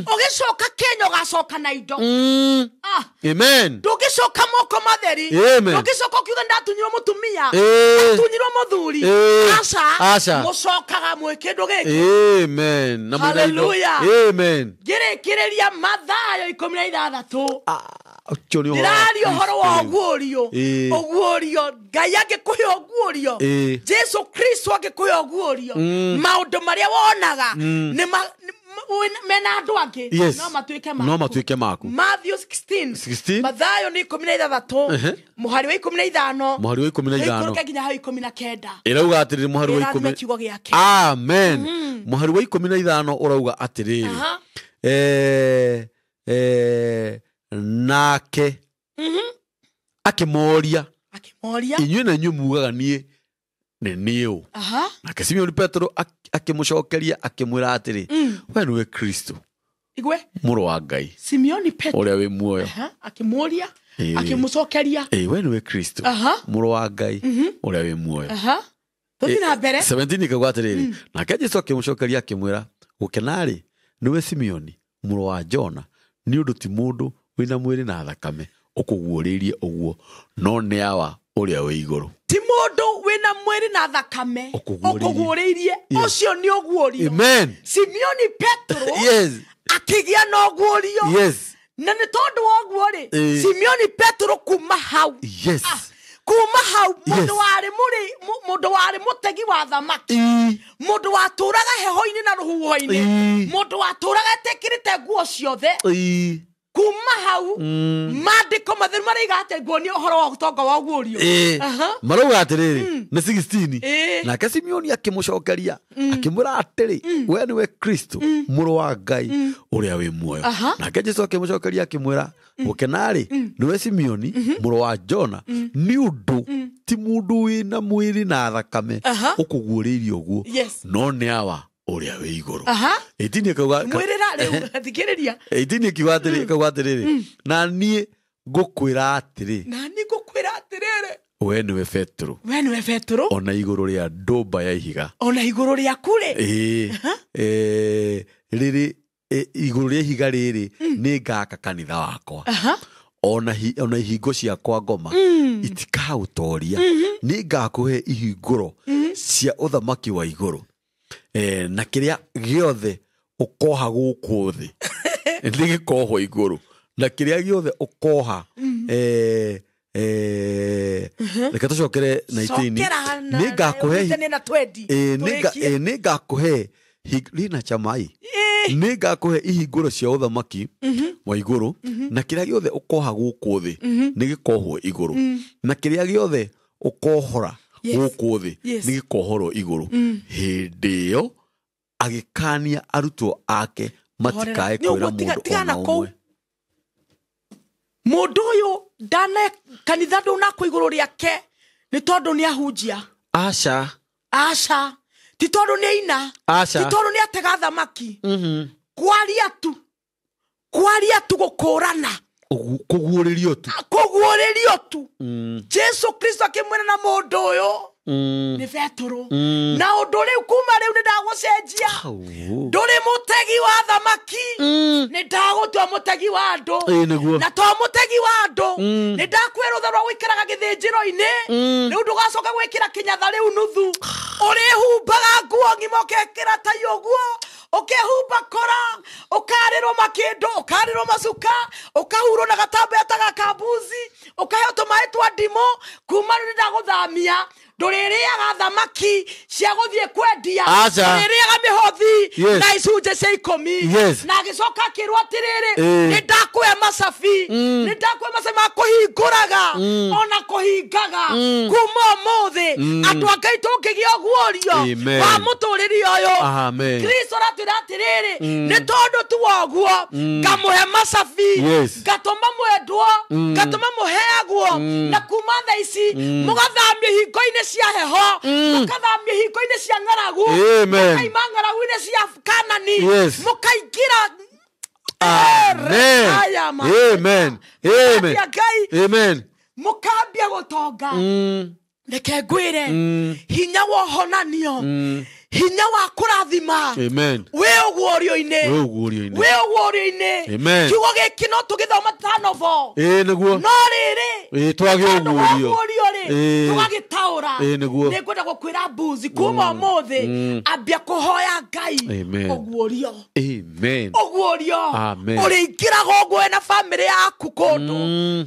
Speaker 2: Ũgĩcoka Kenya ũgacoka na indo.
Speaker 1: Amen.
Speaker 2: Ndũngĩcoka moko matheri.
Speaker 1: Amen.
Speaker 2: Ndũngĩcoka ũkiuga ndatunyirwo mũtumia, ndatunyirwo mũthuri. Aca. Mũcokaga mwĩ kĩndũ gĩkĩ.
Speaker 1: Amen. Na mwĩna indo.
Speaker 2: Hallelujah.
Speaker 1: Amen.
Speaker 2: Ngĩrĩkĩrĩria Mathayo 16.
Speaker 1: Ũcio nĩ ũhoro wa
Speaker 2: Ndĩraria ũhoro wa
Speaker 1: Kristo.
Speaker 2: ũguũrio. Ũguũrio, Ngai angĩkũhe ũguũrio, Jesu Kristo angĩkũhe ũguũrio, maũndũ marĩa wonaga nĩ mena andũ angĩ, no matuĩke maku.
Speaker 1: No matuĩke maku.
Speaker 2: Matthew 16. Mathayo nĩ 16, mũhari wa 15,
Speaker 1: Mũhari wa 15.
Speaker 2: ĩikũrũke nginya hau 19.
Speaker 1: Ĩrauga atĩrĩrĩ, mũhari wa
Speaker 2: Ĩrathime
Speaker 1: ikũmi.
Speaker 2: kiugo gĩake.
Speaker 1: Amen. Mũhari wa 15 ũrauga atĩrĩrĩ, nake akĩmoria, inyuĩ na inyuĩ mugaga niĩ nĩ niĩ ũ? Nake Simeoni Petero akĩmũcokeria akĩmwĩra atĩrĩ, we nĩwe Kristo,
Speaker 2: Igwe.
Speaker 1: mũrũ wa Ngai,
Speaker 2: Simeoni Petero
Speaker 1: ũrĩa wĩ muoyo.
Speaker 2: Akĩmũria, akĩmũcokeria,
Speaker 1: we nĩwe Kristo, mũrũ wa Ngai, ũrĩa wĩ muoyo.
Speaker 2: Tũthiĩ na mbere.
Speaker 1: 17 ikauga atĩrĩrĩ, nake Jesũ akĩmũcokeria akĩmwĩra, gũkena-rĩ nĩwe Simeoni mũrũ wa Jona, nĩ ũndũ ti mũndũ wĩna mwĩrĩ na thakame ũkũguũrĩirie ũguo, no nĩ Awa ũrĩa wĩ igũrũ.
Speaker 2: Ti mũndũ wĩna mwĩrĩ na thakame ũkũguũrĩirie. Ũcio nĩ ũguũrio.
Speaker 1: Amen.
Speaker 2: Simeoni Petro
Speaker 1: yes
Speaker 2: akĩgĩa na ũguũrio.
Speaker 1: Yes.
Speaker 2: Na nĩ tondũ wa ũguo rĩ, Simeoni Petro kuma hau.
Speaker 1: Yes.
Speaker 2: Kuma hau mundu wari mutegi wa thamaki, mundu waturaga heho-inĩ na rũhuho-inĩ, mundu waturaga etekĩrĩte nguo ciothe, kuma hau maandĩko matheru maraiga atĩ nguonia ũhoro wa ũtonga wa ũguũrio.
Speaker 1: Marauga atĩrĩrĩ nĩ 16 nake Simeoni akĩmũcokeria akĩmwĩra atĩrĩ, we nĩwe Kristo mũrũ wa Ngai ũrĩa wĩ muoyo. Nake Jesũ akĩmũcokeria akĩmwĩra, gũkena-rĩ nĩwe Simeoni mũrũ wa Jona, nĩ ũndũ ti mũndũ wĩna mwĩrĩ na thakame ũkũguũrĩirie ũguo, no nĩ Awa ũrĩa wĩ igũrũ. 18 akauga
Speaker 2: mwĩrĩra rĩu thikĩrĩria.
Speaker 1: 18 akiuga atĩrĩ, akauga atĩrĩrĩ, na niĩ ngũkwĩra atĩrĩ,
Speaker 2: na niĩ ngũkwĩra atĩrĩrĩ,
Speaker 1: we nĩwe Petro,
Speaker 2: we nĩwe Petro,
Speaker 1: ona igũrũ rĩa ndũmba ya ihiga,
Speaker 2: ona igũrũ rĩaku rĩ,
Speaker 1: rĩrĩ igũrũ rĩa ihiga rĩrĩ nĩ ngaka kanitha wakwa, ona ihingo ciakwa ngoma itikaũtoria, nĩ ngakũhe ihingũro cia ũthamaki wa igũrũ, na kĩrĩa gĩothe ũkoha gũkũ thĩ nĩ gĩkohwo igũrũ, na kĩrĩa gĩothe ũkoha reke tũcokere 19 nĩ ngakũhe nĩ ngakũhe rĩna chamai nĩ ngakũhe ihingũro cia ũthamaki wa igũrũ, na kĩrĩa gĩothe ũkoha gũkũ thĩ nĩ gĩkohwo igũrũ, na kĩrĩa gĩothe ũkohora gũkũ thĩ nĩ gĩkohorwo igũrũ. Hĩndĩ ĩyo agĩkania arutwo ake matikae kwĩra mũndũ ona ũmwe.
Speaker 2: Mũndũ ũyũ ndana kanitha ndũnakwo igũrũ rĩake nĩ tondũ nĩ ahunjia.
Speaker 1: Aca.
Speaker 2: Aca. Ti tondũ nĩ aina.
Speaker 1: Aca.
Speaker 2: Ti tondũ nĩ atega thamaki. Kwaria tu. Kwaria tu gũkũrana.
Speaker 1: Kũguũrĩrio tu.
Speaker 2: Kũguũrĩrio tu. Jesu Kristo akĩmwĩra na mũndũ ũyũ nĩ Petro. Na ũndũ rĩu kuma rĩu nĩ ndagũcenjia. Ndũrĩ mũtegi wa thamaki, nĩ ndagũtua mũtegi wa andũ. Na to mũtegi wa andũ, nĩ ndakwĩra rũtha rwa gũikaraga gĩthĩnjĩro-inĩ, rĩu ndũgacoka gwĩkĩra kĩnyatha rĩu nuthu. Ũrĩhumbaga nguo ng'ima ũkekĩra tai ũguo, ũkehumba kora, ũkarĩrwo makĩndũ, ũkarĩrwo macuka, ũkahurwo na gatambaya ta gakambuzi, ũkaheo tũmaĩ twa ndimũ. Kuma rĩu nĩ ndagũthamia, ndũrĩrĩaga thamaki cia gũthiĩ kwendia, ndũrĩrĩaga mĩhothi na icunjĩ cia 10. Na agĩcoka akĩrwo atĩrĩrĩ, nĩ ndakũhe macabi, nĩ ndakũhe macabi ma kũhingũraga ona kũhingaga. Kuma ũmũthĩ andũ a Ngai tũngĩgĩa ũguũrio wa mũtũrĩre ũyũ, Kristo aratwĩra atĩrĩrĩ, nĩ tondũ tu wa ũguo ngamũhe macabi, ngatũma mwendwo, ngatũma mũheagwo, na kuma thaa ici mũgathamio ihingo-inĩ cia heho, mũkathamio ihingo-inĩ cia ng'aragu, mũkaima ng'aragu-inĩ cia Kanani, mũkaingĩra.
Speaker 1: Amen. Amen. Amen. Amen.
Speaker 2: Mũkambia gũtonga. Reke ngwĩre, hinya wa ũhonanio, hinya wa kũrathima wĩ ũguũrio-inĩ, wĩ ũguũrio-inĩ. Kiugo gĩkĩ no tũgĩthoma ta novel, no rĩrĩ
Speaker 1: twage ũguũrio
Speaker 2: rĩ tũgagĩtaũra. Nĩ ngwenda gũkwĩra mbuzi, kuma ũmũthĩ ambia kũhoya Ngai ũguũrio. Ũguũrio ũrĩingĩraga ũguo wĩna bamĩrĩ yaku kũndũ,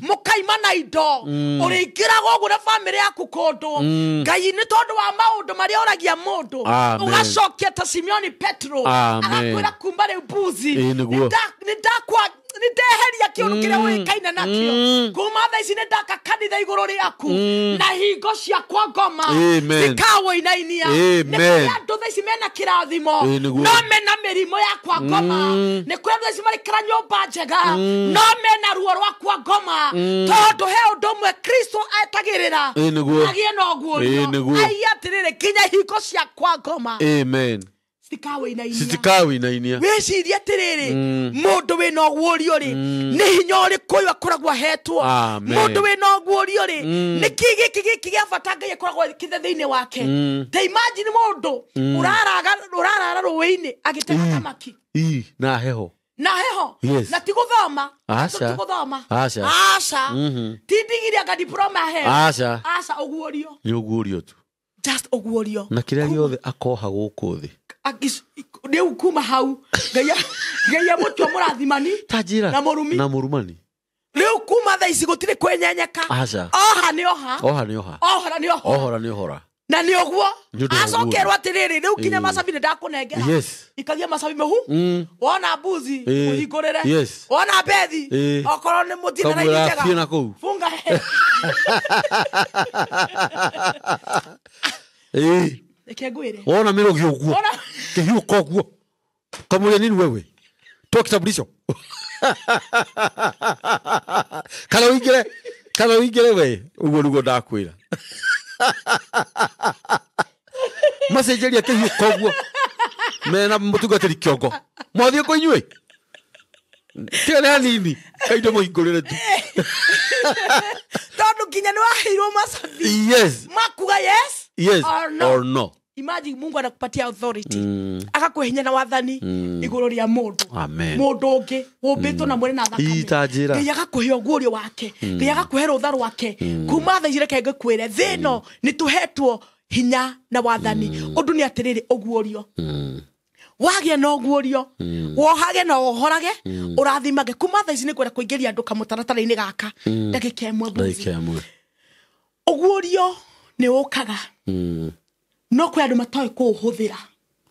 Speaker 2: mũkaima na indo, ũrĩingĩraga ũguo na bamĩrĩ yaku kũndũ. Ngai nĩ tondũ wa maũndũ marĩa ũragia mũndũ, ũgacokia ta Simeoni Petro agakwĩra kuma rĩu mbuzi, nĩ ndakwa nĩ ndeheria kĩũndũ kĩrĩa ũĩkaine nakĩo. Kuma thaa ici nĩ ndaka kanitha igũrũ rĩaku, na hingo ciakwa ngoma cikawũinainia. Nĩ kũrĩ andũ thaa ici mena kĩrathimo, no mena mĩrimũ ya kwa ngoma. Nĩ kũrĩ andũ thaa ici marĩkĩra nyũmba njega, no mena ruo rwa kwa ngoma, tondũ he ũndũ ũmwe Kristo etagĩrĩra agĩe na ũguũrio. Aiye atĩrĩrĩ, nginya hingo ciakwa ngoma
Speaker 1: citikawĩinainia.
Speaker 2: Wĩcirie atĩrĩrĩ, mũndũ wĩna ũguũrio rĩ, nĩ hinya ũrĩkũ ũyũ akoragwo ahetwo? Mũndũ wĩna ũguũrio rĩ, nĩ kĩ gĩkĩ gĩkĩ gĩa bata Ngai akoragwo ekĩte thĩinĩ wake? Ta imagine mũndũ ũrarara rũĩ-inĩ agĩtega thamaki
Speaker 1: na heho,
Speaker 2: na heho, na ti gũthoma, ti gũthoma, aca, ti ndigiri anga diploma heho, aca, ũguũrio
Speaker 1: nĩ ũguũrio tu.
Speaker 2: Just ũguũrio.
Speaker 1: Na kĩrĩa gĩothe akoha gũkũ thĩ.
Speaker 2: Rĩu kuma hau Ngai amũtua mũrathimani
Speaker 1: Ta njĩra.
Speaker 2: na mũrumi.
Speaker 1: Na mũrumani.
Speaker 2: Rĩu kuma thaa ici gũtirĩ kwĩnyenyeka.
Speaker 1: Aca.
Speaker 2: Oha nĩ oha.
Speaker 1: Oha nĩ oha.
Speaker 2: Ohora nĩ ohora.
Speaker 1: Ohora nĩ ohora.
Speaker 2: Na nĩ ũguo.
Speaker 1: Nĩ ũndũ wa
Speaker 2: Acokerwo
Speaker 1: ũguũrio.
Speaker 2: atĩrĩrĩ, rĩu nginya macabi nĩ ndakũnengera.
Speaker 1: Yes.
Speaker 2: Ikagia macabi mahu. Wona mbuzi ũhingũrĩre.
Speaker 1: Yes.
Speaker 2: Wona bethi. Okorwo nĩ mũtine na
Speaker 1: Kamwĩra
Speaker 2: njega.
Speaker 1: thiĩ na kũu.
Speaker 2: Funga he. Reke ngwĩre.
Speaker 1: Wona mĩrũgi ũguo.
Speaker 2: Wona
Speaker 1: Kĩhiũka ũguo. Kamũria nini wewe. Toa kitambulisho. Kana ũingĩre. Kana ũingĩre we. Ũguo nĩguo ndakwĩra. Macenjeria kĩhiũka ũguo. Mena mũtungatĩri kĩongo. Mwathiĩ kũ inyuĩ? Tiga nĩ hanini. Kaindo mũhingũrĩre tu.
Speaker 2: Tondũ nginya nĩ waheirwo macabi.
Speaker 1: Yes.
Speaker 2: Makuga yes.
Speaker 1: Yes.
Speaker 2: Or no.
Speaker 1: Or no.
Speaker 2: Imagine Mungu anakupatia authority. Agakũhe hinya na wathani igũrũ rĩa mũndũ.
Speaker 1: Amen.
Speaker 2: Mũndũ ũngĩ ũmbĩtwo na mwĩrĩ na thakame.
Speaker 1: Ii, ta njĩra.
Speaker 2: Ngai agakũhe ũguũrio wake. Ngai agakũhe rũtha rwake. Kuma thaa ici reke ngĩkwĩre thĩ ĩno nĩ tũhetwo hinya na wathani. Ũndũ nĩ atĩrĩrĩ ũguũrio. Wagĩa na ũguũrio, wohage na wohorage, ũrathimage. Kuma thaa ici nĩ ngwenda kũingĩria andũ kamũtaratara-inĩ gaka ndagĩka ĩmwe mbuzi.
Speaker 1: Ndagĩka ĩmwe.
Speaker 2: Ũguũrio nĩ ũkaga. No kwĩ andũ matoĩ kũũhũthĩra.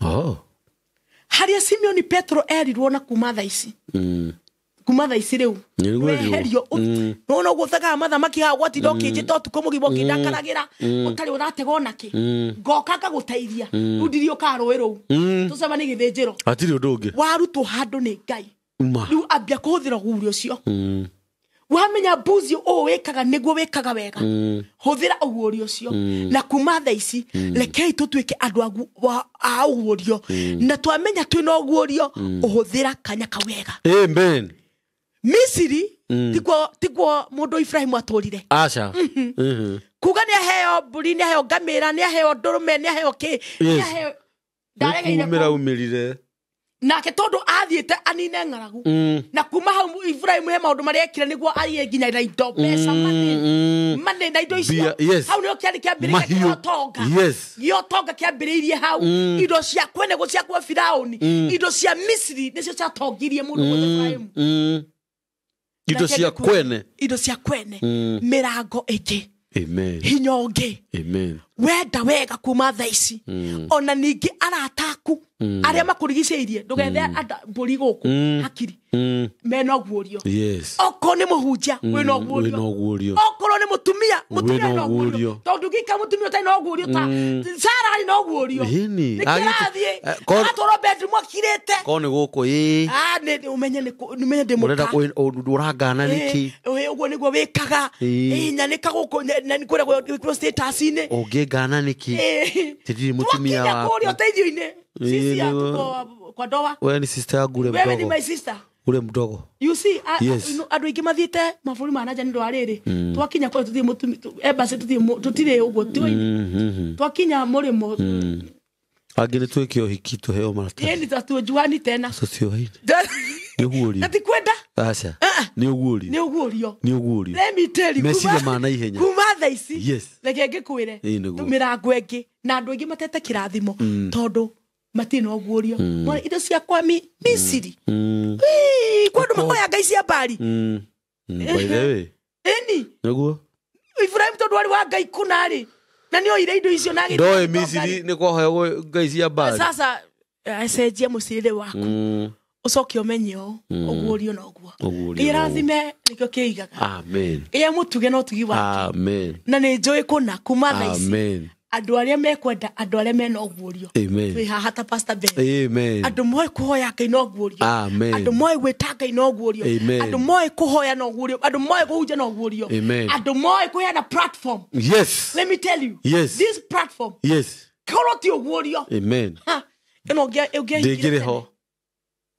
Speaker 1: Oh.
Speaker 2: Harĩa Simeoni Petro erirwo na kuma thaa ici. Kuma thaa ici rĩu.
Speaker 1: Nĩguo erirwo.
Speaker 2: Weherio. Nĩwona ũguo ũthekaga mathamaki haha gwatinda ũkĩnjĩta ũtukũ mũgima ũkĩndakaragĩra. Ũtarĩ ũratega ona kĩ. Ngoka ngagũteithia. Rĩu ndiriũkaga rũĩ rũu. Tũcemanie gĩthĩnjĩro.
Speaker 1: Hatirĩ ũndũ ũngĩ.
Speaker 2: Warutwo handũ nĩ Ngai.
Speaker 1: Ma.
Speaker 2: Rĩu ambia kũhũthĩra ũguũrio ũcio. Wamenya mbuzi ũũ wĩkaga nĩguo wĩkaga wega. Hũthĩra ũguũrio ũcio. Na kuma thaa ici rekei tũtuĩke andũ a ũguũrio. Na twamenya twĩna ũguũrio, ũhũthĩra kanya kau wega.
Speaker 1: Amen.
Speaker 2: Misiri tikuo mũndũ Ibrahimu atũrire.
Speaker 1: Aca.
Speaker 2: Kuga nĩ aheo mbũri, nĩ aheo ngamĩra, nĩ aheo ndũrũme, nĩ aheo kĩ, nĩ aheo ndaregeire
Speaker 1: Nĩkumĩra
Speaker 2: kũu.
Speaker 1: umĩrire.
Speaker 2: Nake tondũ athiĩte anine ng'aragu. Na kuma hau Ibrahimu he maũndũ marĩa ekire nĩguo agĩe nginya na indo mbeca money na indo icio.
Speaker 1: Yes.
Speaker 2: Hau nĩho kĩarĩ kĩambĩrĩria
Speaker 1: Mahiũ.
Speaker 2: kĩa ũtonga.
Speaker 1: Yes.
Speaker 2: Gĩa ũtonga kĩambĩrĩirie hau. Indo cia kwene cia kwa Firaũni. Indo cia Misiri nĩcio ciatongirie mũndũ gwĩtwo Ibrahimu.
Speaker 1: Indo cia kwene.
Speaker 2: Indo cia kwene. Mĩrango ĩngĩ.
Speaker 1: Amen.
Speaker 2: Hinya ũngĩ.
Speaker 1: Amen.
Speaker 2: Wenda wega kuma thaa ici. Ona ningĩ arata aku arĩa makũrigicĩirie ndũgethe mbũri gũkũ hakiri mena ũguũrio.
Speaker 1: Yes.
Speaker 2: Okorwo nĩ mũhunjia wĩna ũguũrio.
Speaker 1: Wĩna ũguũrio.
Speaker 2: Okorwo nĩ mũtumia, mũtumia
Speaker 1: Wĩna
Speaker 2: wĩna ũguũrio.
Speaker 1: ũguũrio.
Speaker 2: Tondũ ũngĩikara mũtumia ũtarĩ na ũguũrio ta Sarah arĩ na ũguũrio.
Speaker 1: Ĩni.
Speaker 2: Nĩkĩo arathiĩ, aratwarwo bedroom akirĩte.
Speaker 1: Korwo nĩ gũkũ ĩĩ.
Speaker 2: Ah, nĩ ũmenye nĩ ũmenye ndĩ
Speaker 1: Ũrenda
Speaker 2: mũka.
Speaker 1: ũrangana nĩkĩ?
Speaker 2: Ũguo nĩguo wĩkaga. Nyanĩka gũkũ na nĩ kũrĩa gwĩkĩrwo status-inĩ.
Speaker 1: Ũngĩngana nĩkĩ? Ti ndirĩ mũtumia
Speaker 2: Twakinya
Speaker 1: waku.
Speaker 2: kũrĩa ũteithio-inĩ. Sisi hatuko kwa ndoa.
Speaker 1: Wewe ni sister yangu ule
Speaker 2: Wewe ni
Speaker 1: mdogo.
Speaker 2: my sister.
Speaker 1: Ule mdogo.
Speaker 2: You see,
Speaker 1: Yes.
Speaker 2: andũ aingĩ mathiĩte mabũrũri ma nanja nĩ ũndũ wa rĩrĩ. Twakinya kũrĩa tũtirĩ mũtumi, embassy tũtirĩ ũguo, tiũĩ. Twakinya mũrĩmo.
Speaker 1: Angĩ nĩ twĩke ũhiki tũheo maratathi.
Speaker 2: Ĩni tatujuani tena.
Speaker 1: Tũtioine. Nĩ ũguũrio.
Speaker 2: Na ti kwenda.
Speaker 1: Aca. Nĩ ũguũrio.
Speaker 2: Nĩ ũguũrio.
Speaker 1: Nĩ ũguũrio.
Speaker 2: Let me tell you,
Speaker 1: Meciria ma naihenya.
Speaker 2: kuma thaa ici.
Speaker 1: Yes.
Speaker 2: Reke ngĩkwĩre.
Speaker 1: Ĩĩ, nĩguo.
Speaker 2: Mĩrango ĩngĩ na andũ aingĩ matete kĩrathimo tondũ matirĩ na ũguũrio. Mwana, indo ciakwa Misiri. Kwa andũ makoya ngai cia mbari.
Speaker 1: By the way.
Speaker 2: Ĩni.
Speaker 1: Nĩguo.
Speaker 2: Ibrahimu tondũ arĩ wa ngai kũna rĩ. Na nĩ oire indo icio na agĩthiĩ
Speaker 1: Ndoĩ
Speaker 2: gũtonga
Speaker 1: Misiri
Speaker 2: rĩ.
Speaker 1: nĩ kwahoyagwo ngai cia mbari.
Speaker 2: Sasa cenjia mũcirĩre waku. Ũcoke ũmenye ũũ, ũguũrio na ũguo.
Speaker 1: Ũguũrio
Speaker 2: Ngai
Speaker 1: na ũguo.
Speaker 2: arathime nĩkĩo kĩigaga.
Speaker 1: Amen.
Speaker 2: Ngai amũtuge na ũtugi wake.
Speaker 1: Amen.
Speaker 2: Na nĩ njũĩ kũna kuma thaa ici.
Speaker 1: Amen.
Speaker 2: Andũ arĩa mekwenda andũ arĩa mena ũguũrio.
Speaker 1: Amen.
Speaker 2: Twĩ haha ta Pastor Ben.
Speaker 1: Amen.
Speaker 2: Andũ moĩ kũhoya Ngai na ũguũrio.
Speaker 1: Amen.
Speaker 2: Andũ moĩ gwĩta Ngai na ũguũrio.
Speaker 1: Amen.
Speaker 2: Andũ moĩ kũhoya na ũguũrio. Andũ moĩ kũhunjia na ũguũrio.
Speaker 1: Amen.
Speaker 2: Andũ moĩ kũheana platform.
Speaker 1: Yes.
Speaker 2: Let me tell you.
Speaker 1: Yes.
Speaker 2: This platform.
Speaker 1: Yes.
Speaker 2: Korwo ti ũguũrio.
Speaker 1: Amen.
Speaker 2: Ha. Ĩno ũngĩahingire
Speaker 1: Ndĩngĩrĩ
Speaker 2: tene.
Speaker 1: ho.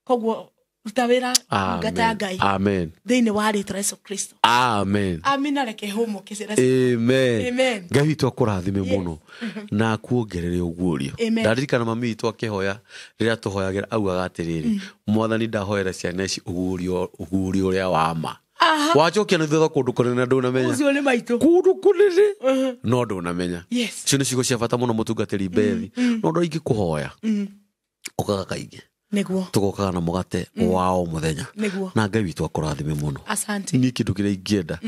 Speaker 2: Koguo ruta wĩra ndungata ya Ngai
Speaker 1: Amen.
Speaker 2: thĩinĩ wa rĩtwa Yesu Kristo.
Speaker 1: Amen.
Speaker 2: Amina reke hũmũke ciana
Speaker 1: Amen.
Speaker 2: Amen.
Speaker 1: Ngai witũ akũrathime mũno na akuongerere ũguũrio.
Speaker 2: Amen.
Speaker 1: Ndaririkana mami witũ akĩhoya rĩrĩa tũhoyagĩra augaga atĩrĩrĩ, Mwathani ndahoera ciana ici ũguũrio ũrĩa wa ma. Wacokia na thutha kũndũ kũnene ndũnamenya.
Speaker 2: Ũcio nĩ maitũ.
Speaker 1: Kũndũ kũnene no ndũnamenya.
Speaker 2: Yes.
Speaker 1: Icio nĩ ciugo cia bata mũno mũtungatĩri Bethi. No ũndũ ingĩkũhoya ũkaga kaingĩ.
Speaker 2: Nĩguo.
Speaker 1: Tũgokaga na mũgate wa o mũthenya.
Speaker 2: Nĩguo.
Speaker 1: Na Ngai witũ akũrathime mũno.
Speaker 2: Asante.
Speaker 1: Niĩ kĩndũ kĩrĩa ingĩenda,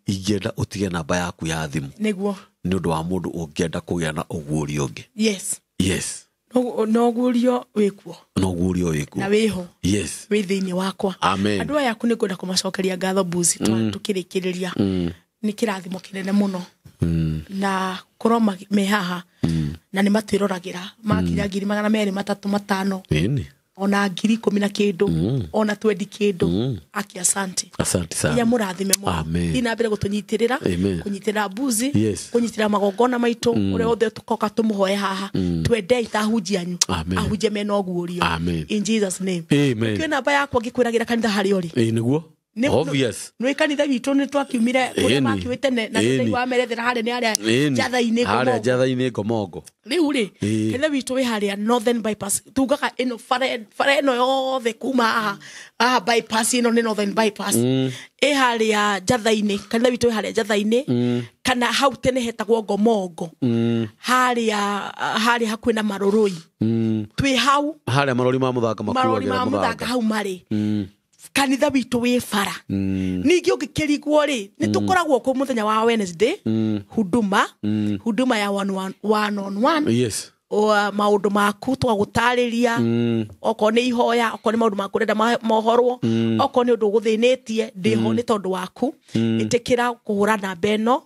Speaker 1: ingĩenda ũtige namba yaku ya thimũ.
Speaker 2: Nĩguo.
Speaker 1: Nĩ ũndũ wa mũndũ ũngĩenda kũgĩa na ũguũrio ũngĩ.
Speaker 2: Yes.
Speaker 1: Yes.
Speaker 2: No ũguũrio wĩkuo.
Speaker 1: No ũguũrio wĩkuo.
Speaker 2: Na wĩho.
Speaker 1: Yes.
Speaker 2: Wĩ thĩinĩ wakwa.
Speaker 1: Amen.
Speaker 2: Andũ aya aku nĩngwenda kũmacokeria ngatho Buzi, tũkĩrĩkĩrĩria. Nĩ kĩrathimo kĩnene mũno. Na korwo me haha. Na nĩ matwĩroragĩra. Makinya 200, 300, 500.
Speaker 1: Ĩni.
Speaker 2: Ona 10,000 na kĩndũ. Ona 20 kĩndũ. Aki asante.
Speaker 1: Asante sana.
Speaker 2: Inya mũrathime mũno.
Speaker 1: Amen.
Speaker 2: Thiĩ na mbere gũtũnyitĩrĩra.
Speaker 1: Amen.
Speaker 2: Kũnyitĩrĩra Buzi.
Speaker 1: Yes.
Speaker 2: Kũnyitĩrĩra magongona maitũ. Ũrĩa othe tũkoka tũmũhoe haha. Twendei ta ahunjia anyu.
Speaker 1: Amen.
Speaker 2: Ahunjia mena ũguũrio.
Speaker 1: Amen.
Speaker 2: In Jesus name.
Speaker 1: Amen.
Speaker 2: Kwĩ namba yakwa ngĩkwĩragĩra kanitha harĩa ũrĩ.
Speaker 1: Ĩĩ nĩguo. Obvious.
Speaker 2: Nĩ kanitha witũ nĩ twakiumire kũrĩa
Speaker 1: Ĩni.
Speaker 2: makiuĩte na
Speaker 1: Ĩni.
Speaker 2: nĩ wamerethera harĩa nĩ harĩa
Speaker 1: Ĩni.
Speaker 2: njatha-inĩ
Speaker 1: Harĩa
Speaker 2: Ngomongo.
Speaker 1: njatha-inĩ Ngomongo.
Speaker 2: Rĩu rĩ, kanitha witũ wĩ harĩa Northern Bypass. Tugaga ĩno bara ĩno yothe kuma haha bypass ĩno nĩ Northern Bypass. Ĩ harĩa njatha-inĩ, kanitha witũ wĩ harĩa njatha-inĩ, kana hau tene hetagwo Ngomongo. Harĩa hakuhĩ na Marũrũi. Twĩ hau.
Speaker 1: Harĩa marori ma mũthanga
Speaker 2: Marori
Speaker 1: makuagĩra
Speaker 2: ma
Speaker 1: mũthanga.
Speaker 2: mũthanga hau marĩ. Kanitha witũ wĩ bara. Ningĩ ũngĩkĩrigwo rĩ, nĩ tũkoragwo kũu mũthenya wa Wednesday, huduma ya one on one.
Speaker 1: Yes.
Speaker 2: Maũndũ maku tũgagũtarĩria. Okorwo nĩ ihoya, okorwo nĩ maũndũ maku ũrenda mohorwo, okorwo nĩ ũndũ ũgũthĩnĩtie, ndĩho nĩ tondũ waku. Ĩtĩkĩra kũhũra namba ĩno.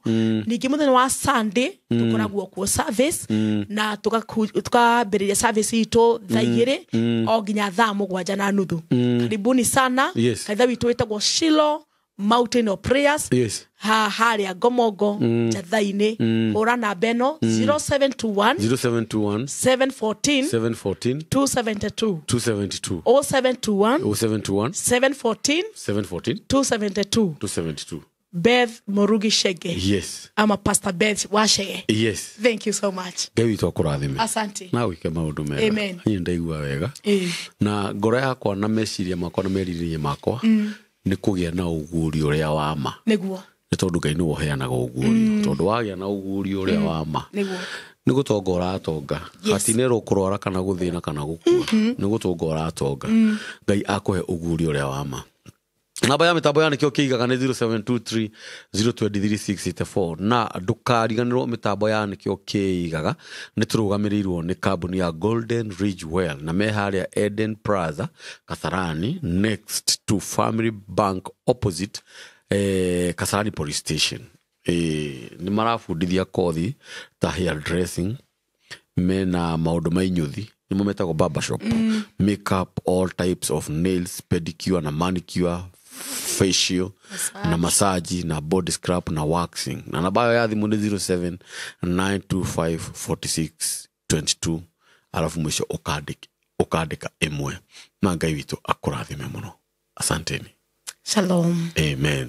Speaker 2: Ningĩ mũthenya wa Sunday tũkoragwo kuo service, na tũkambĩrĩria service itũ thaa 2 o nginya thaa 7:30. Karibuni sana.
Speaker 1: Yes.
Speaker 2: Kanitha witũ wĩtagwo Shiloh Mountain of Prayers.
Speaker 1: Yes.
Speaker 2: Harĩa Ngomongo njatha-inĩ. Hũra namba ĩno 0721
Speaker 1: 0721
Speaker 2: 714
Speaker 1: 714
Speaker 2: 272.
Speaker 1: 272.
Speaker 2: 0721
Speaker 1: 0721
Speaker 2: 714
Speaker 1: 714
Speaker 2: 272.
Speaker 1: 272.
Speaker 2: Beth Murugi Shege.
Speaker 1: Yes.
Speaker 2: Ama Pastor Beth wa Shege.
Speaker 1: Yes.
Speaker 2: Thank you so much.
Speaker 1: Ngai witũ akũrathime.
Speaker 2: Asante.
Speaker 1: Na wĩke maũndũ mega.
Speaker 2: Amen.
Speaker 1: Niĩ ndaigua wega. Na ngoro yakwa na meciria makwa na merirĩria makwa nĩ kũgĩa na ũguũrio ũrĩa wa ma.
Speaker 2: Nĩguo.
Speaker 1: Nĩ tondũ Ngai nĩwe ũheanaga ũguũrio. Tondũ wagĩa na ũguũrio ũrĩa wa ma.
Speaker 2: Nĩguo.
Speaker 1: Nĩ gũtonga ũratonga.
Speaker 2: Yes.
Speaker 1: Hatinerwo kũrwara kana gũthĩna kana gũkua. Nĩ gũtonga ũratonga. Ngai akũhe ũguũrio ũrĩa wa ma. Namba ya mĩtambo ya nĩkĩo kĩigaga nĩ 0723 023 na ndũkariganĩrwo mĩtambo ya nĩkĩo kĩigaga nĩ tũrũgamĩrĩirwo nĩ kambuni ya Golden Ridge Well na me harĩa Eden Plaza Kasarani next to Family Bank opposite Kasarani Police Station. Nĩ marabundithia kothi ta hair dressing, mena maũndũ ma inyuthi nĩmo metagwo barbershop, makeup, all types of nails, pedicure na manicure, facial
Speaker 2: Massage.
Speaker 1: na massage na body scrub na waxing. Na namba ya thimũ nĩ 079254622 alafu mwisho ũkandĩka ĩmwe. Na Ngai witũ akũrathime mũno. Asanteni.
Speaker 2: Shalom.
Speaker 1: Amen.